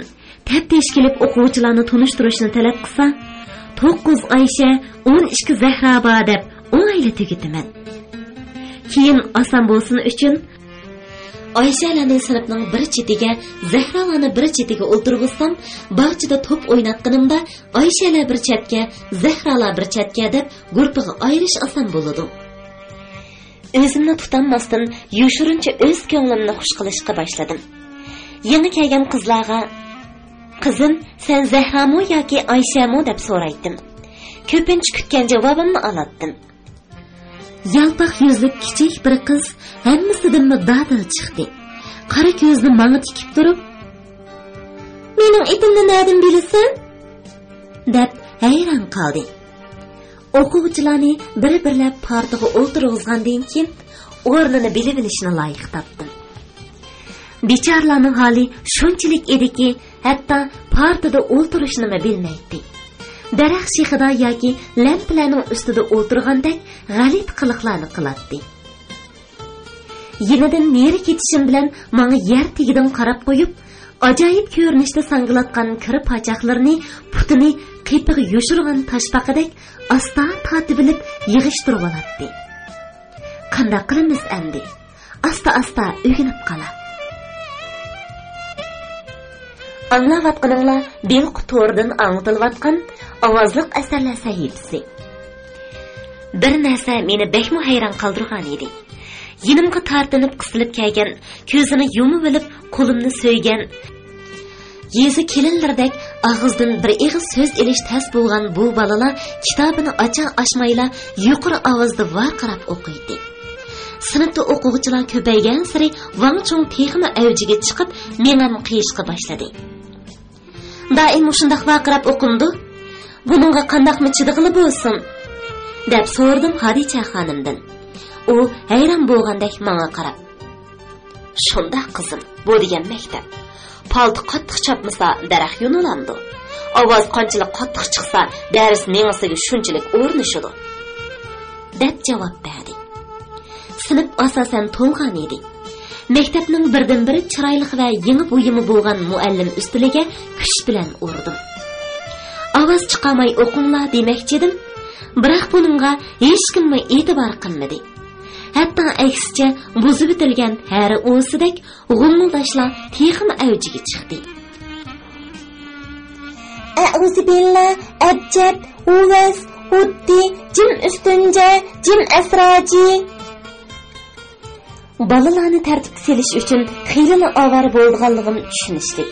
تەپتىش كېلىپ ئوقۇغۇچىلارنى تونۇشتۇرۇشنى تەلەپ قىلسا، توققۇز ئايشە، ئون ئىككى زەھرا بار دەپ ئوڭايلا تۈگىتىمەن. كېيىن ئاسان بولسۇن ئۈچۈن، ئايشەلەرنى سىنىپنىڭ بىر چېتىگە، زەھرالارنى بىر چېتىگە ئولتۇرغۇزسام، باغچىدا توپ ئويناتقىنىمدا، ئايشەلەر بىر چەتكە، زەھرالار بىر چەتكە دەپ گۇرۇپپىغا ئايرىش ئاسان بولىدۇ. ئۆزۈمنى تۇتالماستىن، يوشۇرۇنچە ئۆز كۆڭلۈمنى خۇش قىلىشقا باشلىدىم. يېڭى كەلگەن قىزلارغا، «قىزىم، سەن زەھرامۇ ياكى ئايشەمۇ؟» دەپ سورايتتىم. كۆپىنچە كۈتكەن جاۋابىمنى ئالاتتىم. يالپاق يۈزلۈك كىچىك بىر قىز ھەممىسىدىنمۇ دادىل چىقتى. قارا كۆزىنى ماڭا تىكىپ تۇرۇپ، «مېنىڭ ئېتىمنى نەدىن بىلىسەن؟» دەپ ھەيران قالدى. ئوقۇغۇچىلارنى بىر-بىرلەپ پارتىغا ئولتۇرغۇزغاندىن كېيىن، ئورنىنى بىلىۋېلىشنى لايىق تاپتىم. بىچارىلارنىڭ ھالى شۇنچىلىك ئىدىكى، ھەتتا پارتىدا ئولتۇرۇشنىمۇ بىلمەيتتى. دەرەخ شېخىدا ياكى لەمپىلەرنىڭ ئۈستىدە ئولتۇرغاندەك غەلىتە قىلىقلارنى قىلاتتى. يېنىدىن نېرى كېتىشىم بىلەن ماڭا يەر تېگىدىن قاراپ قويۇپ، ئاجايىپ كۆرۈنۈشتە ساڭگىلاتقان كىر پاچاقلىرىنى پۇتىنى قېپىغا يوشۇرغان تاشپاقىدەك ئاستا تارتىۋېلىپ يىغىشتۇرۇۋالاتتى. قانداق قىلىمىز ئەمدى؟ ئاستا-ئاستا ئۆگىنىپ قالا. ئاڭلاۋاتقىنىڭلار بىلقۇ تورىدىن ئاڭلىتىلىۋاتقان ئاۋازلىق ئەسەرلەر سەھىپىسى. بىر نەرسە مېنى بەكمۇ ھەيران قالدۇرغان ئىدى. يېنىمغا تارتىنىپ قىستىلىپ كەلگەن، كۆزىنى يۇمۇۋېلىپ قولۇمنى سۆيگەن، يېزا كېلىنلىرىدەك ئاغزىدىن بىر ئېغىز سۆز ئېلىش تەس بولغان بۇ بالىلار كىتابىنى ئاچا ئاچمايلا يۇقىرى ئاۋازدا ۋارقىراپ ئوقۇيتتى. سىنىپتا ئوقۇغۇچىلار كۆپەيگەنسېرى ۋاڭ چۇڭ تېخىمۇ ئەۋجىگە چىقىپ، مېڭەم قىيىشقا باشلىدى. «دائىم مۇشۇنداق ۋارقىراپ ئوقۇمدۇ؟ بۇنىڭغا قانداقمۇ چىدىغىلى بولسۇن؟» دەپ سورىدىم خادىچە خانىمدىن. ئۇ ھەيران بولغاندەك ماڭا قاراپ، «شۇنداق قىزىم، بۇ دېگەن مەكتەپ. پالتا قاتتىق چاپمىسا، دەرەخ يونۇلامدۇ؟ ئاۋاز قانچىلىك قاتتىق چىقسا، دەرس مېڭىسىگە شۇنچىلىك ئورنىشىدۇ»، دەپ جاۋاب بەردى. سىنىپ ئاساسەن تولغان ئىدى. مەكتەپنىڭ بىردىنبىر چىرايلىق ۋە يېڭى بۇيۇمى بولغان مۇئەللىم ئۈستىلىگە كۈچ بىلەن ئۇردۇم. «ئاۋاز چىقارماي ئوقۇڭلار» دېمەكچىدىم، بىراق بۇنىڭغا ھېچكىممۇ ئېتىبار قىلمىدى. ھەتتا ئەكسىچە، بۇزۇۋېتىلگەن ھەرە ئۇۋىسىدەك غۇمۇلداشلار تېخىمۇ ئەۋجىگە چىقتى. «ئەئۇزۇبىللا، ئەبجەد، ھۇۋەز، ھۇددى، جىم ئۈستۈنجە، جىم ئەسراجى.» بالىلارنى تەرتىپكە سېلىش ئۈچۈن خېلىلا ئاۋارە بولىدىغانلىقىم چۈشىنىشلىك.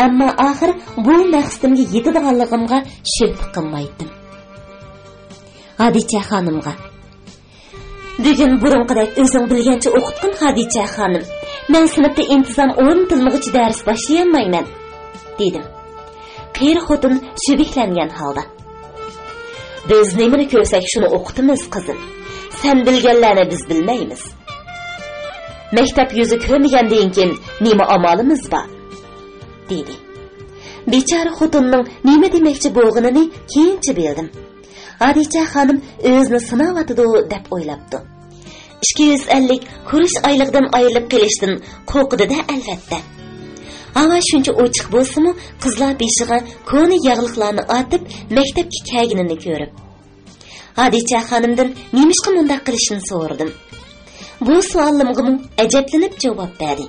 ئەمما ئاخىر بۇ مەقسىتىمگە يېتىدىغانلىقىمغا شۈبھە قىلمايتتىم. خادىچە خانىمغا، «بۈگۈن بۇرۇنقىدەك ئۆزۈڭ بىلگەنچە ئوقۇتقىن، خادىچە خانىم. مەن سىنىپتا ئىنتىزام ئورنىتىلمىغۇچە دەرس باشلىيالمايمەن»، دېدىم. قېرى خوتۇن شۈبھىلەنگەن ھالدا، «بىز نېمىنى كۆرسەك، شۇنى ئوقۇتىمىز، قىزىم. سەن بىلگەنلەرنى بىز بىلمەيمىز. مەكتەپ يۈزى كۆرمىگەندىن كېيىن نېمە ئامالىمىز بار؟» دېدى. بىچارە خوتۇننىڭ نېمە دېمەكچى بولغىنىنى كېيىنچە بىلدىم. خادىچە خانىم ئۆزىنى سىناۋاتىدۇ دەپ ئويلاپتۇ. ئىككى يۈز ئەللىك كۈرۈش ئايلىقىدىن ئايرىلىپ قېلىشتىن قورقىدۇ-دە، ئەلۋەتتە. ھاۋا شۇنچە ئوچۇق بولسىمۇ، قىزلار بېشىغا كونا ياغلىقلارنى ئارتىپ، مەكتەپكە كەلگىنىنى كۆرۈپ، خادىچە خانىمدىن نېمىشقا مۇنداق قىلىشىنى سورىدىم. بۇ سوئالىمغىمۇ ئەجەبلىنىپ جاۋاب بەردى.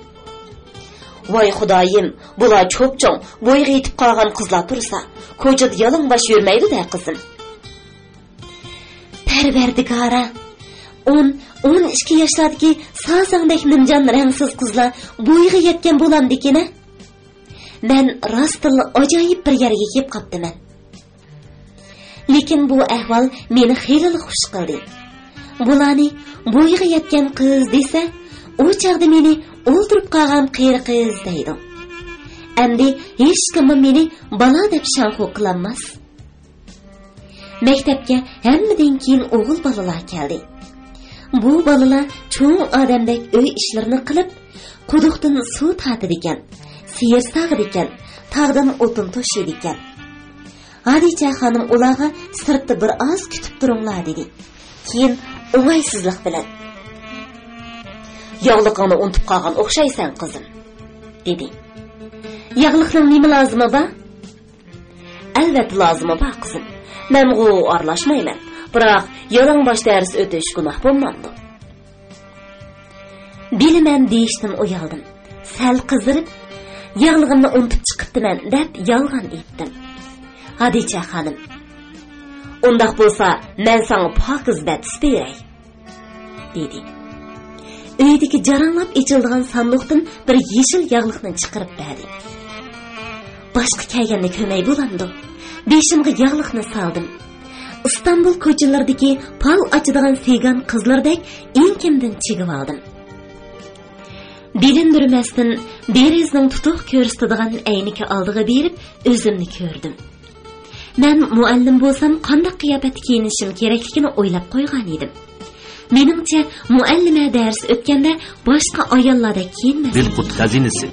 «ۋاي خۇدايىم، بۇلار چوپچوڭ، بويىغا يېتىپ قالغان قىزلار تۇرسا، كوچىدا يالىڭباش يۈرمەيدۇ-دە، قىزىم.» پەرۋەردىگارا، ئون، ئون ئىككى ياشلاردىكى سازاڭدەك نىمجان رەڭسىز قىزلار بويىغا يەتكەن بولامدىكىن-ە؟ مەن راستتىنلا ئاجايىپ بىر يەرگە كېلىپ قاپتىمەن. لېكىن بۇ ئەھۋال مېنى خېلىلا خۇش قىلدى. بۇلارنى بويىغا يەتكەن قىز دېسە، ئۇ چاغدا مېنى ئولتۇرۇپ قالغان قېرى قىز دەيدۇ. ئەمدى ھېچكىممۇ مېنى بالا دەپ شاڭخۇ قىلالماس. مەكتەپكە ھەممىدىن كېيىن ئوغۇل بالىلار كەلدى. بۇ بالىلار چوڭ ئادەمدەك ئۆي ئىشلىرىنى قىلىپ، قۇدۇقتىن سۇ تارتىدىكەن، سېيىر ساغىدىكەن، تاغدىن ئوتۇن توشۇيدىكەن. ھادىچە خانىم ئۇلارغا «سىرتتا بىر ئاز كۈتۈپ تۇرۇڭلار» دېدى. كېيىن ئوڭايسىزلىق بىلەن: «ياغلىقىڭنى ئۇنتۇپ قالغان ئوخشايسەن، قىزىم» دېدى. «ياغلىقنىڭ نېمە لازىمى بار؟» «ئەلۋەتتە لازىمى بار، قىزىم. مەنغۇ ئارىلاشمايمەن. بىراق يالاڭباش دەرس ئۆتۈش گۇناھ بولمامدۇ؟» «بىلىمەن» دېيىشتىن ئۇيالدىم. سەل قىزىرىپ، «ياغلىقىمنى ئۇنتۇپ چىقىپتىمەن» دەپ يالغان ئېيتتىم. ھادىچە خانىم: «ئۇنداق بولسا، مەن ساڭا پاكىز بەتىس بېرەي» دېدى. ئۆيدىكى جاراڭلاپ ئېچىلىدىغان ساندۇقتىن بىر يېشىل ياغلىقنى چىقىرىپ بەردى. باشقا كەلگەندە كۆرمەي بولامدۇ؟ بېشىمغا ياغلىقنى سالدىم. ئىستانبۇل كوچىلىرىدىكى پال ئاچىدىغان سىگان قىزلىرىدەك ئېڭىكىمدىن چىگىۋالدىم. بىلىندۈرمەستىن دېرىزىنىڭ تۇتۇق كۆرسىتىدىغان ئەينىكى ئالدىغا بېرىپ ئۆزۈمنى كۆردۈم. مەن مۇئەللىم بولسام قانداق قىياپەتتە كىيىنىشىم كېرەكلىكىنى ئويلاپ قويغان ئىدىم. مېنىڭچە، مۇئەللىمە دەرس ئۆتكەندە باشقا ئاياللاردەك كىيىنمەسلىك. دىلقۇت خەزىنىسى.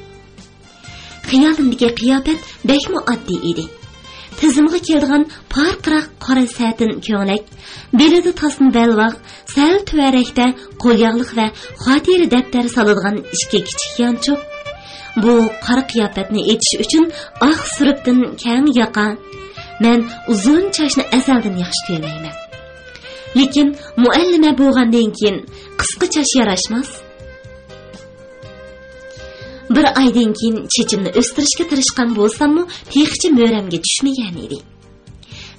خىيالىمدىكى قىياپەت بەكمۇ ئاددىي ئىدى. تىزىمغا كىيىدىغان پارقىراق قارا سەتىن كۆڭلەك، بېلىدە تاسما بەلباغ، سەل تۆۋەنرەكتە قولياغلىق ۋە خاتىرە دەپتەر سالىدىغان ئىككى كىچىك يانچۇق. بۇ قارا قىياپەتنى ئېچىش ئۈچۈن ئاق سۈرۈپتىن كەڭ ياقا. مەن ئۇزۇن چاچنى ئەزەلدىن ياخشى كۆرمەيمەن. لېكىن مۇئەللىمە بولغاندىن كېيىن قىسقا چاچ ياراشماس. بىر ئايدىن كېيىن چېچىمنى ئۆستۈرۈشكە تىرىشقان بولساممۇ، تېخىچە مۈرەمگە چۈشمىگەن ئىدى.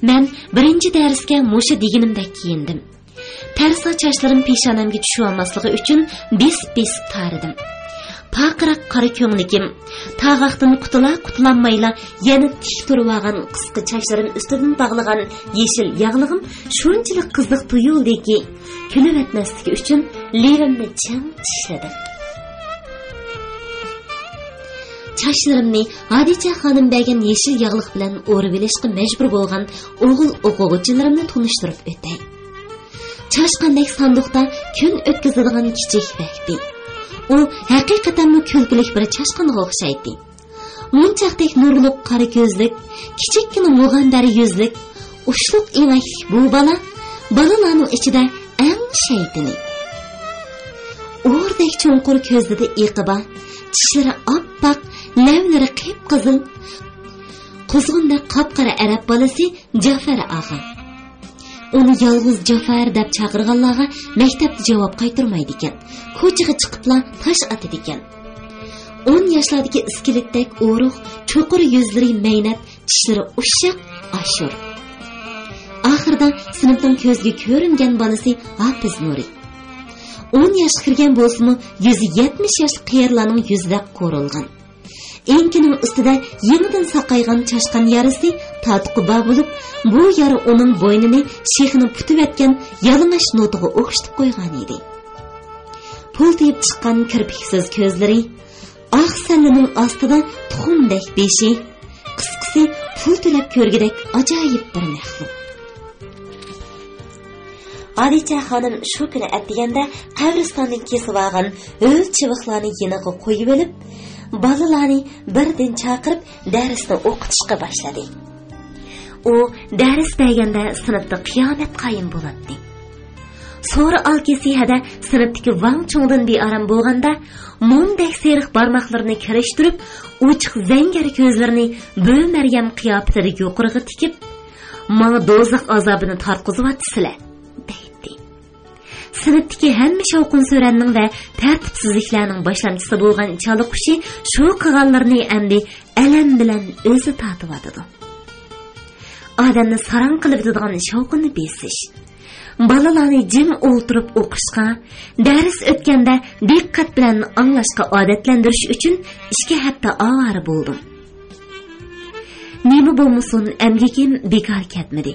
مەن بىرىنچى دەرسكە مۇشۇ دېگىنىمدەك كىيىندىم. تەرسا چاچلىرىم پېشانەمگە چۈشۈۋالماسلىقى ئۈچۈن بېسىپ-بېسىپ تارىدىم. پارقىراق قارا كۆڭلىكىم تاغاقتىن قۇتۇلا-قۇتۇلالمايلا يەنە تىك تۇرۇۋالغان قىسقا چاچلىرىم ئۈستىدىن باغلىغان يېشىل ياغلىقىم شۇنچىلىك قىزىق تۇيۇلدىكى، كۈلۈۋەتمەسلىكى ئۈچۈن لېۋىمنى چىڭ چىشلىدىم. چاچلىرىمنى ھادىچە خانىم بەرگەن يېشىل ياغلىق بىلەن ئورىۋېلىشقا مەجبۇر بولغان ئوغۇل ئوقۇغۇچىلىرىمنى تونۇشتۇرۇپ ئۆتەي. چاشقاندەك ساندۇقتا كۈن ئۆتكۈزىدىغان كىچىك بەختى. ئۇ ھەقىقەتەنمۇ كۈلكىلىك بىر چاشقانغا ئوخشايتتى. مونچاقتەك نۇرلۇق قارا كۆزلۈك، كىچىككىنە مۇغەندەر يۈزلۈك، ئۇچلۇق ئېڭەكلىك بۇ بالا بالىلارنىڭ ئىچىدە ئەڭ شەيتىنى. ئوردەك چوڭقۇر كۆزلىرىدە ئېقى بار، چىشلىرى ئاپئاق، لەۋلىرى قىپقىزىل. قۇزغۇندەك قاپقارا ئەرەب بالىسى جافەر ئاغا. ئۇنى يالغۇز جافەر دەپ چاقىرغانلارغا مەكتەپتە جاۋاب قايتۇرمايدىكەن، كوچىغا چىقىپلا تاش ئاتىدىكەن. ئون ياشلاردىكى ئىسكىلىتتەك ئورۇق، چوقۇر يۈزلىرى مەينەت، چىشلىرى ئۇششاق، ئاشۇر. ئاخىرىدا سىنىپنىڭ كۆزگە كۆرۈنگەن بالىسى ھاپىز نۇرى. ئون ياشقا كىرگەن بولسىمۇ، يۈزى يەتمىش ياشلىق قېرىلارنىڭ يۈزىدەك قورۇلغان. ئېڭىكىنىڭ ئۈستىدە يېڭىدىن ساقايغان چاشقان يارىسى تارتۇقى بار بولۇپ، بۇ يارا ئۇنىڭ بوينىنى شېخىنى پۈتۈۋەتكەن يالىڭاچ نوتىغا ئوخشىتىپ قويغان ئىدى. پۇلتىيىپ چىققان كىرپىكسىز كۆزلىرى، ئاق سەللىنىڭ ئاستىدا تۇخۇمدەك بېشى، قىسقىسى، پۇل تۆلەپ كۆرگۈدەك ئاجايىپ بىر مەخلۇق. ھادىچە خانىم شۇ كۈنى ئەتىگەندە قەبرىستاندىن كېسىۋالغان ھۆل چىۋىقلارنى يېنىغا قويۇۋېلىپ، بالىلارنى بىردىن چاقىرىپ، دەرسنى ئوقۇتۇشقا باشلىدى. ئۇ دەرس بەرگەندە سىنىپتا قىيامەت قايىم بولاتتى. سورا ئالكىسى ھەدە سىنىپتىكى ۋاڭ چۇڭدىن بىئارام بولغاندا، مومدەك سېرىق بارماقلىرىنى كىرىشتۈرۈپ، ئوچۇق زەڭگەر كۆزلىرىنى بۆ مەريەم قىياپىتىدە يۇقىرىغا تىكىپ، «ماڭا دوزاخ ئازابىنى تارتقۇزۇۋاتىسىلەر» دەيتتى. سىنىپتىكى ھەممە شاۋقۇن-سۈرەننىڭ ۋە تەرتىپسىزلىكلەرنىڭ باشلامچىسى بولغان چالا قۇشى شۇ قىلغانلىرىنى ئەمدى ئەلەم بىلەن ئۆزى تارتىۋاتىدۇ. ئادەمنى ساراڭ قىلىۋېتىدىغان شاۋقۇننى بېسىش. بالىلارنى جىم ئولتۇرۇپ ئوقۇشقا، دەرس ئۆتكەندە دىققەت بىلەن ئاڭلاشقا ئادەتلەندۈرۈش ئۈچۈن ئىككى ھەپتە ئاۋارە بولدۇم. نېمە بولمىسۇن، ئەمگىكىم بىكار كەتمىدى.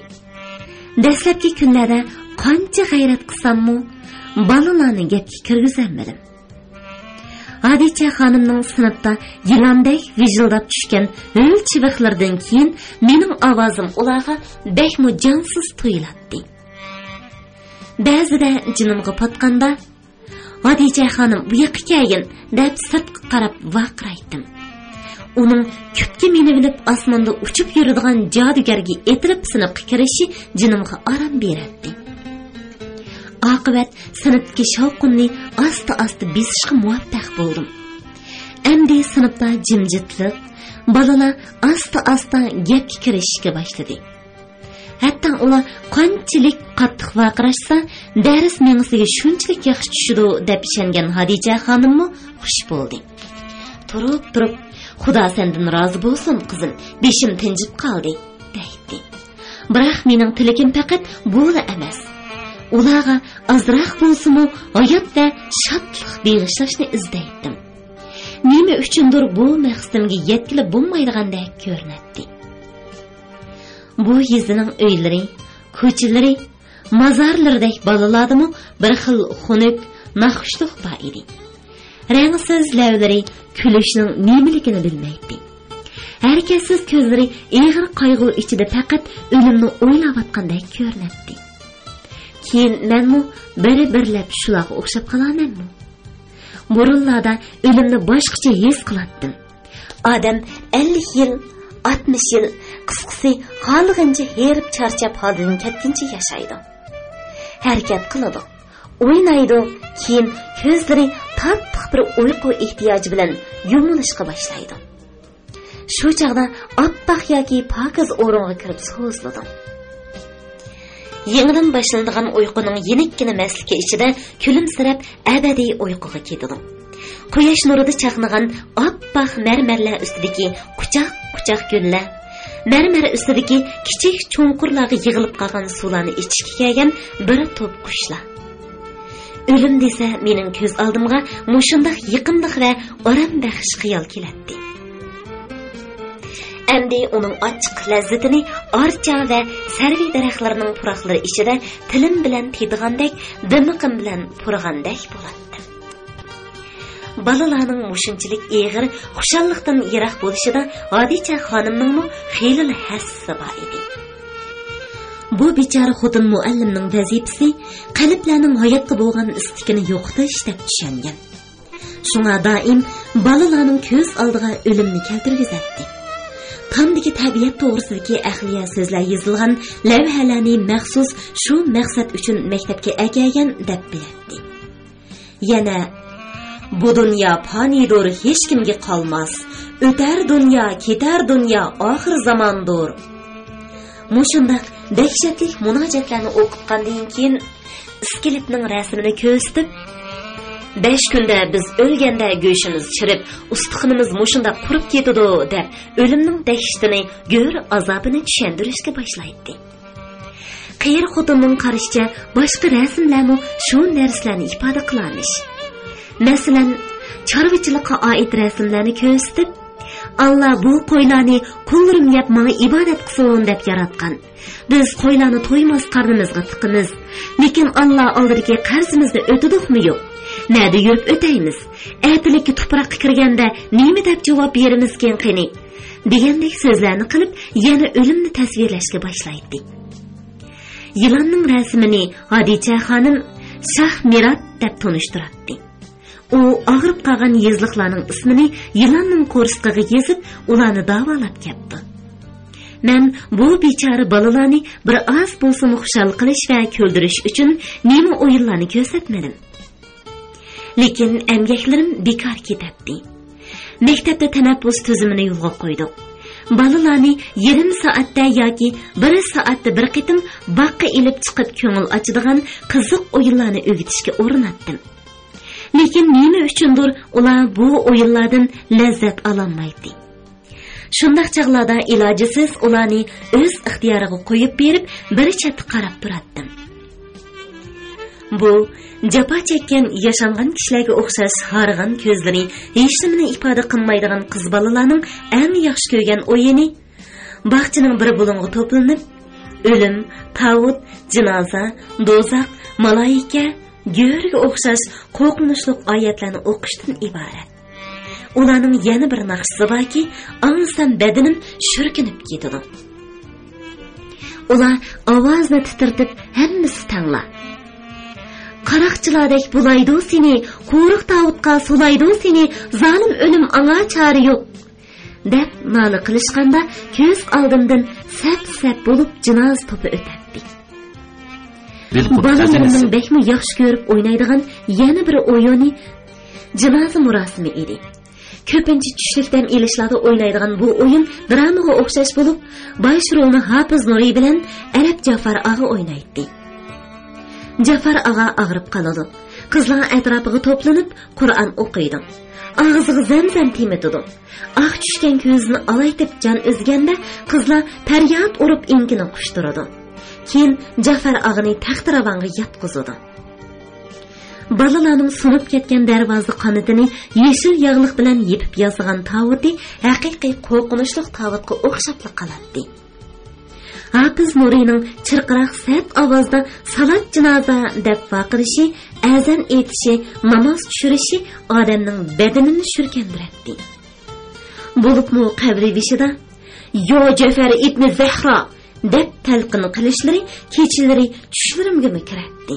دەسلەپكى كۈنلەردە قانچە غەيرەت قىلساممۇ، بالىلارنى گەپكە كىرگۈزەلمىدىم. ھادىچە خانىمنىڭ سىنىپتا يىلاندەك ۋىژىلداپ چۈشكەن ھۆل چىۋىقلىرىدىن كېيىن مېنىڭ ئاۋازىم ئۇلارغا بەكمۇ جانسىز تۇيۇلاتتى. بەزىدە جېنىمغا پاتقاندا، «ھادىچە خانىم، بۇ ياققا كەلگىن!» دەپ سىرتقا قاراپ ۋارقىرايتتىم. ئۇنىڭ كۈپكە مىنىۋېلىپ ئاسماندا ئۇچۇپ يۈرىدىغان جادۇگەرگە ئېتىلىپ سىنىپقا كىرىشى جېنىمغا ئارام بېرەتتى. ئاقىۋەت سىنىپتىكى شاۋقۇننى ئاستا-ئاستا بېسىشقا مۇۋەپپەق بولدۇم. ئەمدى سىنىپتا جىمجىتلىق، بالىلار ئاستا-ئاستا گەپكە كىرىشىشكە باشلىدى. ھەتتا ئۇلار قانچىلىك قاتتىق ۋارقىراشسا، دەرس مېڭىسىگە شۇنچىلىك ياخشى چۈشىدۇ، دەپ ئىشەنگەن ھادىچە خانىممۇ خۇش بولدى. تۇرۇپ-تۇرۇپ، «خۇدا سەندىن رازى بولسۇن، قىزىم، بېشىم تىنچىپ قالدى» دەيتتى. بىراق مېنىڭ تىلىكىم پەقەت بۇلا ئەمەس. ئۇلارغا ئازراق بولسىمۇ ھايات ۋە شادلىق بېغىشلاشنى ئىزدەيتتىم. نېمە ئۈچۈندۇر بۇ مەقسىتىمگە يەتكىلى بولمايدىغاندەك كۆرۈنەتتى. بۇ يېزىنىڭ ئۆيلىرى، كوچىلىرى، مازارلىرىدەك بالىلاردىمۇ بىر خىل خۇنۈك، ناخۇشلۇق بار ئىدى. رەڭسىز لەۋلىرى كۈلۈشنىڭ نېمىلىكىنى بىلمەيتتى. ھەرىكەتسىز كۆزلىرى ئېغىر قايغۇ ئىچىدە پەقەت ئۆلۈمنى ئويلاۋاتقاندەك كۆرۈنەتتى. كېيىن مەنمۇ بىرى-بىرلەپ شۇلارغا ئوخشاپ قالارمەنمۇ؟ بۇرۇنلاردا ئۆلۈمنى باشقىچە ھېس قىلاتتىم. ئادەم ئەللىك يىل، ئاتمىش يىل، قىسقىسى، خالىغىنىچە ھېرىپ چارچاپ ھالىدىن كەتكىنىچە ياشايدۇ. ھەرىكەت قىلىدۇ، ئوينايدۇ، كېيىن كۆزلىرى تاتلىق بىر ئۇيقۇ ئېھتىياجى بىلەن يۇمۇلۇشقا باشلايدۇ. شۇ چاغدا ئاپئاق ياكى پاكىز ئورۇنغا كىرىپ سوزۇلىدۇ. يېڭىدىن باشلىنىدىغان ئۇيقۇنىڭ يېنىككىنە مەستلىكى ئىچىدە كۈلۈمسىرەپ ئەبەدىي ئۇيقۇغا كېتىدۇ. قۇياش نۇرىدا چاقنىغان ئاپئاق مەرمەرلەر ئۈستىدىكى قۇچاق-قۇچاق گۈللەر، مەرمەر ئۈستىدىكى كىچىك چوڭقۇرلارغا يىغىلىپ قالغان سۇلارنى ئىچىشكە كەلگەن بىر توپ قۇشلار. ئۆلۈم دېسە، مېنىڭ كۆز ئالدىمغا مۇشۇنداق يېقىملىق ۋە ئارام بەخش خىيال كېلەتتى. ئەمدى ئۇنىڭ ئاچچىق لەززىتىنى ئارچا ۋە سەرۋى دەرەخلىرىنىڭ پۇراقلىرى ئىچىدە تىلىم بىلەن تېتىغاندەك، دىمىقىم بىلەن پۇرىغاندەك بولاتتىم. بالىلارنىڭ مۇشۇنچىلىك ئېغىر خۇشاللىقتىن يىراق بولۇشىدا ھادىچە خانىمنىڭمۇ خېلىلا ھەسسىسى بار ئىدى. بۇ بىچارە خوتۇن مۇئەللىمنىڭ ۋەزىپىسى قەلبلەرنىڭ ھاياتقا بولغان ئىستىكىنى يوقىتىش دەپ چۈشەنگەن. شۇڭا دائىم بالىلارنىڭ كۆز ئالدىغا ئۆلۈمنى كەلتۈرگۈزەتتى. تامدىكى تەبىئەت توغرىسىدىكى ئەقلىيە سۆزلەر يېزىلغان لەۋھەلەرنى مەخسۇس شۇ مەقسەت ئۈچۈن مەكتەپكە ئەكەلگەن دەپ بىلەتتى. يەنە، «بۇ دۇنيا پانىيدۇر، ھېچكىمگە قالماس. ئۆتەر دۇنيا، كېتەر دۇنيا، ئاخىر زاماندۇر.» مۇشۇنداق دەھشەتلىك مۇناجاتلارنى ئوقۇتقاندىن كېيىن، ئىسكىلىتنىڭ رەسىمىنى كۆرسىتىپ، «بەش كۈندە بىز ئۆلگەندە گۆشىمىز چىرىپ، ئۇستىخىنىمىز مۇشۇنداق قۇرۇپ كېتىدۇ» دەپ، ئۆلۈمنىڭ دەھشىتىنى، گۆر ئازابىنى چۈشەندۈرۈشكە باشلايتتى. قېرى خوتۇننىڭ قارىشىچە، باشقا رەسىملەرمۇ شۇ نەرسىلەرنى ئىپادە قىلارمىش. مەسىلەن، چارۋىچىلىققا ئائىت رەسىملەرنى كۆرسىتىپ، «ئاللا بۇ قويلارنى قۇللىرىم يەپ ماڭا ئىبادەت قىلسۇن دەپ ياراتقان. بىز قويلارنى تويماس قارنىمىزغا تىقىمىز. لېكىن ئاللا ئالدىدىكى قەرزىمىزنى ئۆتىدۇقمۇ يوق؟ نەدە يۈرۈپ ئۆتەيمىز؟ ئەتىلىككە تۇپراققا كىرگەندە نېمە دەپ جاۋاب بېرىمىزكىن قېنى؟» دېگەندەك سۆزلەرنى قىلىپ، يەنە ئۆلۈمنى تەسۋىرلەشكە باشلايتتى. يىلاننىڭ رەسىمىنى ھادىچە خانىم شاھ مىرات دەپ تونۇشتۇراتتى. ئۇ ئاغرىپ قالغان يېزىلىقلارنىڭ ئىسمىنى يىلاننىڭ قورسىقىغا يېزىپ، ئۇلارنى داۋالاپ كەپتۇ. مەن بۇ بىچارە بالىلارنى بىر ئاز بولسىمۇ خۇشال قىلىش ۋە كۈلدۈرۈش ئۈچۈن نېمە ئويۇنلارنى كۆرسەتمىدىم. لېكىن ئەمگەكلىرىم بىكار كېتەتتى. مەكتەپتە تەنەپپۇس تۈزۈمىنى يولغا قويدۇق. بالىلارنى يېرىم سائەتتە ياكى بىر سائەتتە بىر قېتىم باغقا ئېلىپ چىقىپ كۆڭۈل ئاچىدىغان قىزىق ئويۇنلارنى ئۆگىتىشكە ئۇرۇناتتىم. لېكىن نېمە ئۈچۈندۇر ئۇلار بۇ ئويۇنلاردىن لەززەت ئالالمايتتى. شۇنداق چاغلاردا ئىلاجىسىز ئۇلارنى ئۆز ئىختىيارىغا قويۇپ بېرىپ، بىر چەتتە قاراپ تۇراتتىم. بۇ جاپا چەككەن، ياشانغان كىشىلەرگە ئوخشاش ھارغان كۆزلىرى، ھېچنېمىنى ئىپادە قىلمايدىغان قىز بالىلارنىڭ ئەڭ ياخشى كۆرگەن ئويۇنى. باغچىنىڭ بىر بۇلۇڭىغا توپلىنىپ، ئۆلۈم، تاۋۇت، جىنازا، دوزاخ، مالايىكە، گۆرگە ئوخشاش قورقۇنچلۇق ئايەتلەرنى ئوقۇشتىن ئىبارەت. ئۇلارنىڭ يەنە بىر ناخشىسى باركى، ئاڭلىسام بەدىنىم شۈركۈنۈپ كېتىدۇ. ئۇلار ئاۋازىنى تىترىتىپ، ھەممىسى تەڭلا: «قاراقچىلاردەك بۇلايدۇ سېنى، قورۇق تاۋۇتقا سولايدۇ سېنى، زالىم ئۆلۈم ئاڭا چارە يوق» دەپ نالە قىلىشقاندا، كۆز ئالدىمدىن سەپ-سەپ بولۇپ جىنازا توپى ئۆتەتتى. بالىلىرىمنىڭ بەكمۇ ياخشى كۆرۈپ ئوينايدىغان يەنە بىر ئويۇنى جىنازا مۇراسىمى ئىدى. كۆپىنچە چۈشلۈك دەم ئېلىشلاردا ئوينايدىغان بۇ ئويۇن درامىغا ئوخشاش بولۇپ، باش رولنى ھاپىز نۇرى بىلەن ئەرەب جافار ئاغا ئوينايتتى. جافار ئاغا ئاغرىپ قالىدۇ. قىزلار ئەتراپىغا توپلىنىپ، قۇرئان ئوقۇيدۇ. ئاغزىغا زەمزەم تېمىتىدۇ. ئاق چۈشكەن كۆزىنى ئالايتىپ جان ئۈزگەندە، قىزلار پەرياد ئۇرۇپ ئېڭىكىنى قۇشتۇرىدۇ. كېيىن جافار ئاغىنى تەختىراۋانغا ياتقۇزىدۇ. بالىلارنىڭ سۇنۇپ كەتكەن دەرۋازا قانىتىنى يېشىل ياغلىق بىلەن يېپىپ ياسىغان تاۋۇتى ھەقىقىي قورقۇنچلۇق تاۋۇتقا ئوخشاپلا قالاتتى. ھاپىز نۇرىنىڭ چىرقىراق سەت ئاۋازدا «سالات جىنازا» دەپ ۋارقىرىشى، ئەزان ئېيتىشى، ناماز چۈشۈرۈشى ئادەمنىڭ بەدىنىنى شۈركەندۈرەتتى. بولۇپمۇ قەبرە بېشىدا «يا جەفەر ئىبنى زەھرا» دەپ تەلقىن قىلىشلىرى كېچىلىرى چۈشلىرىمگىمۇ كىرەتتى.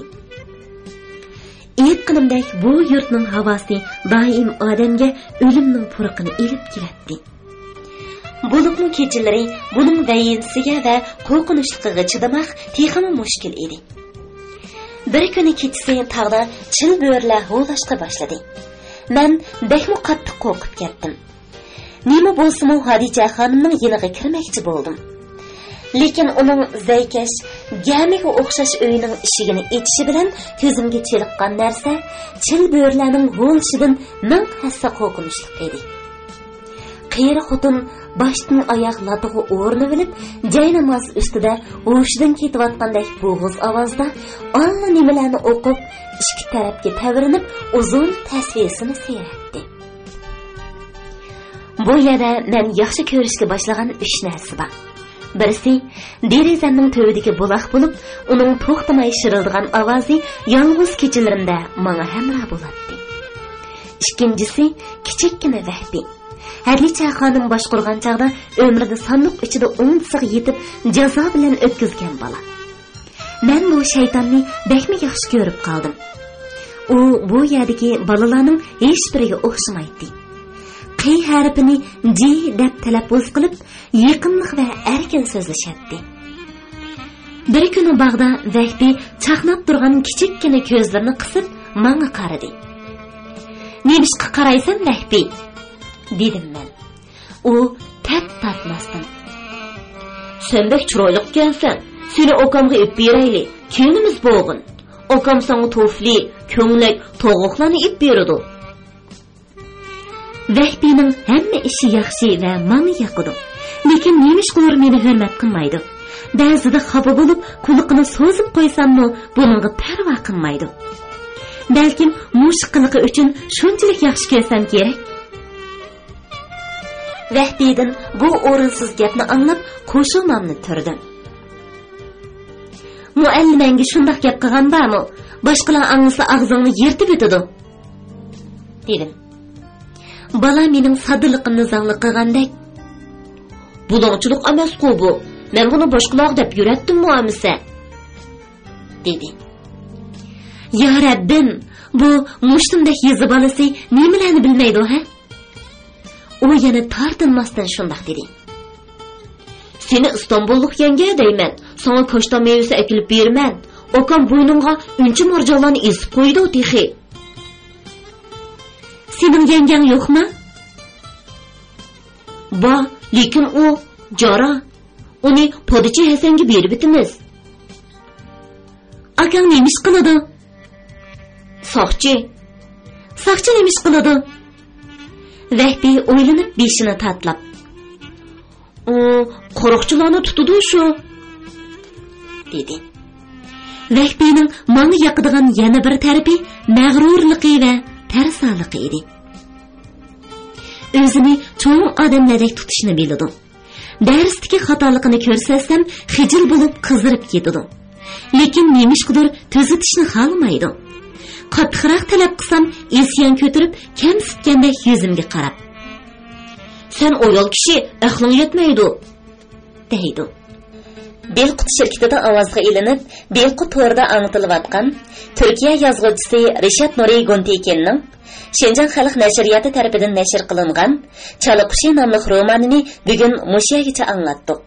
ئېيتقىنىمدەك، بۇ يۇرتنىڭ ھاۋاسى دائىم ئادەمگە ئۆلۈمنىڭ پۇرىقىنى ئېلىپ كېلەتتى. بولۇپمۇ كېچىلىرى بۇنىڭ ۋەيرانىسىگە ۋە قورقۇنچلۇقىغا چىدىماق تېخىمۇ مۈشكۈل ئىدى. بىر كۈنى كېچىسى تاغدا چىل بۆرىلەر ھۇۋلاشقا باشلىدى. مەن بەكمۇ قاتتىق قورقۇپ كەتتىم. نېمە بولسىمۇ، خەدىچە خانىمنىڭ يېنىغا كىرمەكچى بولدۇم. لېكىن ئۇنىڭ زەيكەش، گەمىگە ئوخشاش ئۆيىنىڭ ئىشىكىنى ئېچىشى بىلەن كۆزۈمگە چېلىققان نەرسە چىل بۆرىلەرنىڭ ھۇۋلىشىدىن مىڭ ھەسسە قورقۇنچلۇق ئىدى. قېرى خوتۇن باشتىن ئاياغ لاتىغا ئورىنىۋېلىپ، جايناماز ئۈستىدە ھوشىدىن كېتىۋاتقاندەك بوغۇز ئاۋازدا ئاللىنېمىلەرنى ئوقۇپ، ئىككى تەرەپكە تەۋرىنىپ، ئۇزۇن تەسۋىرىسىنى سىيرەتتى. بۇ يەردە مەن ياخشى كۆرۈشكە باشلىغان ئۈچ نەرسە بار. بىرسى، دېرىزەمنىڭ تۈۋىدىكى بۇلاق بولۇپ، ئۇنىڭ توختىماي شىرىلدىغان ئاۋازى يالغۇز كېچىلىرىمدە ماڭا ھەمراھ بولاتتى. ئىككىنچىسى، كىچىككىنە ۋەھبى. خەدىچە خانىم باشقۇرغان چاغدا ئۆمرىدە ساندۇق ئىچىدە ئوڭدىسىغا يېتىپ، جازا بىلەن ئۆتكۈزگەن بالا. مەن بۇ شەيتاننى بەكمۇ ياخشى كۆرۈپ قالدىم. ئۇ بۇ يەردىكى بالىلارنىڭ ھېچبىرىگە ئوخشىمايتتى. قى ھەرپىنى جى دەپ تەلەپپۇز قىلىپ، يېقىملىق ۋە ئەركىن سۆزلىشەتتى. بىر كۈنى باغدا ۋەھبى چاقناپ تۇرغان كىچىككىنە كۆزلىرىنى قىسىپ، ماڭا قارىدى. «نېمىشقا قارايسەن، ۋەھبى؟» دېدىم مەن. ئۇ تەپ تارتماستىن: «سەن بەك چىرايلىق ئىكەنسەن، سېنى ئاكامغا ئېلىپ بېرەيلى، كېلىنىمىز بولغىن. ئاكام ساڭا توفلى، كۆڭلەك، توغۇقلارنى ئېلىپ بېرىدۇ.» ۋەھبىنىڭ ھەممە ئىشى ياخشى ۋە ماڭا ياقىدۇ. لېكىن نېمىشقىدۇر مېنى ھۆرمەت قىلمايدۇ. بەزىدە خاپا بولۇپ، قۇلىقىنى سوزۇپ قويساممۇ، بۇنىڭغا پەرۋا قىلمايدۇ. بەلكىم مۇشۇ قىلىقى ئۈچۈن شۇنچىلىك ياخشى كۆرسەم كېرەك. ۋەھبىدىن بۇ ئورۇنسىز گەپنى ئاڭلاپ، قوشۇمامنى تۈردۈم. «مۇئەللىمەڭگە شۇنداق گەپ قىلغان بارمۇ؟ باشقىلار ئاڭلىسا ئاغزىڭنى يىرتىۋېتىدۇ» دېدىم. بالا مېنىڭ ساددىلىقىمنى زاڭلىق قىلغاندەك: «بۇلاڭچىلىق ئەمەسقۇ بۇ، مەن بۇنى باشقىلارغا دەپ يۈرەتتىممۇ ئەمىسە؟» دېدى. يا رەببىم، بۇ مۇشتۇمدەك يېزا بالىسى نېمىلەرنى بىلمەيدۇ ھە؟ ئۇ يەنە تارتىنماستىن شۇنداق دېدى. سېنى ئىستانبۇللۇق يەڭگە دەيمەن، ساڭا كاشتان مېۋىسى ئەكېلىپ بېرىمەن. ئاكام بوينۇڭغا ئۈنچە مارجانلارنى ئېسىپ قويدۇ تېخى. سېنىڭ يەڭگەڭ يوقما؟ بار، لېكىن ئۇ جارا. ئۇنى پادىچى ھەسەنگە بېرىۋېتىمىز. ئاكاڭ نېمە ئىش قىلىدۇ؟ ساقچى. ساقچى نېمە ئىش قىلىدۇ؟ ۋەھبى ئويلىنىپ بېشىنى تاتلاپ. ئۇ قورۇقچىلارنى تۇتىدۇ شۇ، دېدى. ۋەھبىنىڭ ماڭا ياقىدىغان يەنە بىر تەرىپى مەغرۇرلۇقى ۋە تەرسالىقى ئىدى. ئۆزىنى چوڭ ئادەملەردەك تۇتۇشنى بىلىدۇ. دەرستىكى خاتالىقىنى كۆرسەتسەم، خىجىل بولۇپ قىزىرىپ كېتىدۇ. لېكىن نېمىشقىدۇر تۈزىتىشنى خالىمايدۇ. قاتتىقراق تەلەپ قىلسام، ئىسيان كۆتۈرۈپ، كەمسىتكەندەك يۈزۈمگە قاراپ، «سەن ئايال كىشى، ئەقلىڭ يەتمەيدۇ» دەيدۇ. بىلقۇت شىركىتىدە ئاۋازغا ئېلىنىپ، بىلقۇت تورىدا ئاڭلىتىلىۋاتقان تۈركىيە يازغۇچىسى رىشات نۇرى گۇنتېكىننىڭ شىنجاڭ خەلق نەشرىياتى تەرىپىدىن نەشر قىلىنغان چالا قۇشى ناملىق رومانىنى بۈگۈن مۇشۇ يەرگىچە ئاڭلاتتۇق.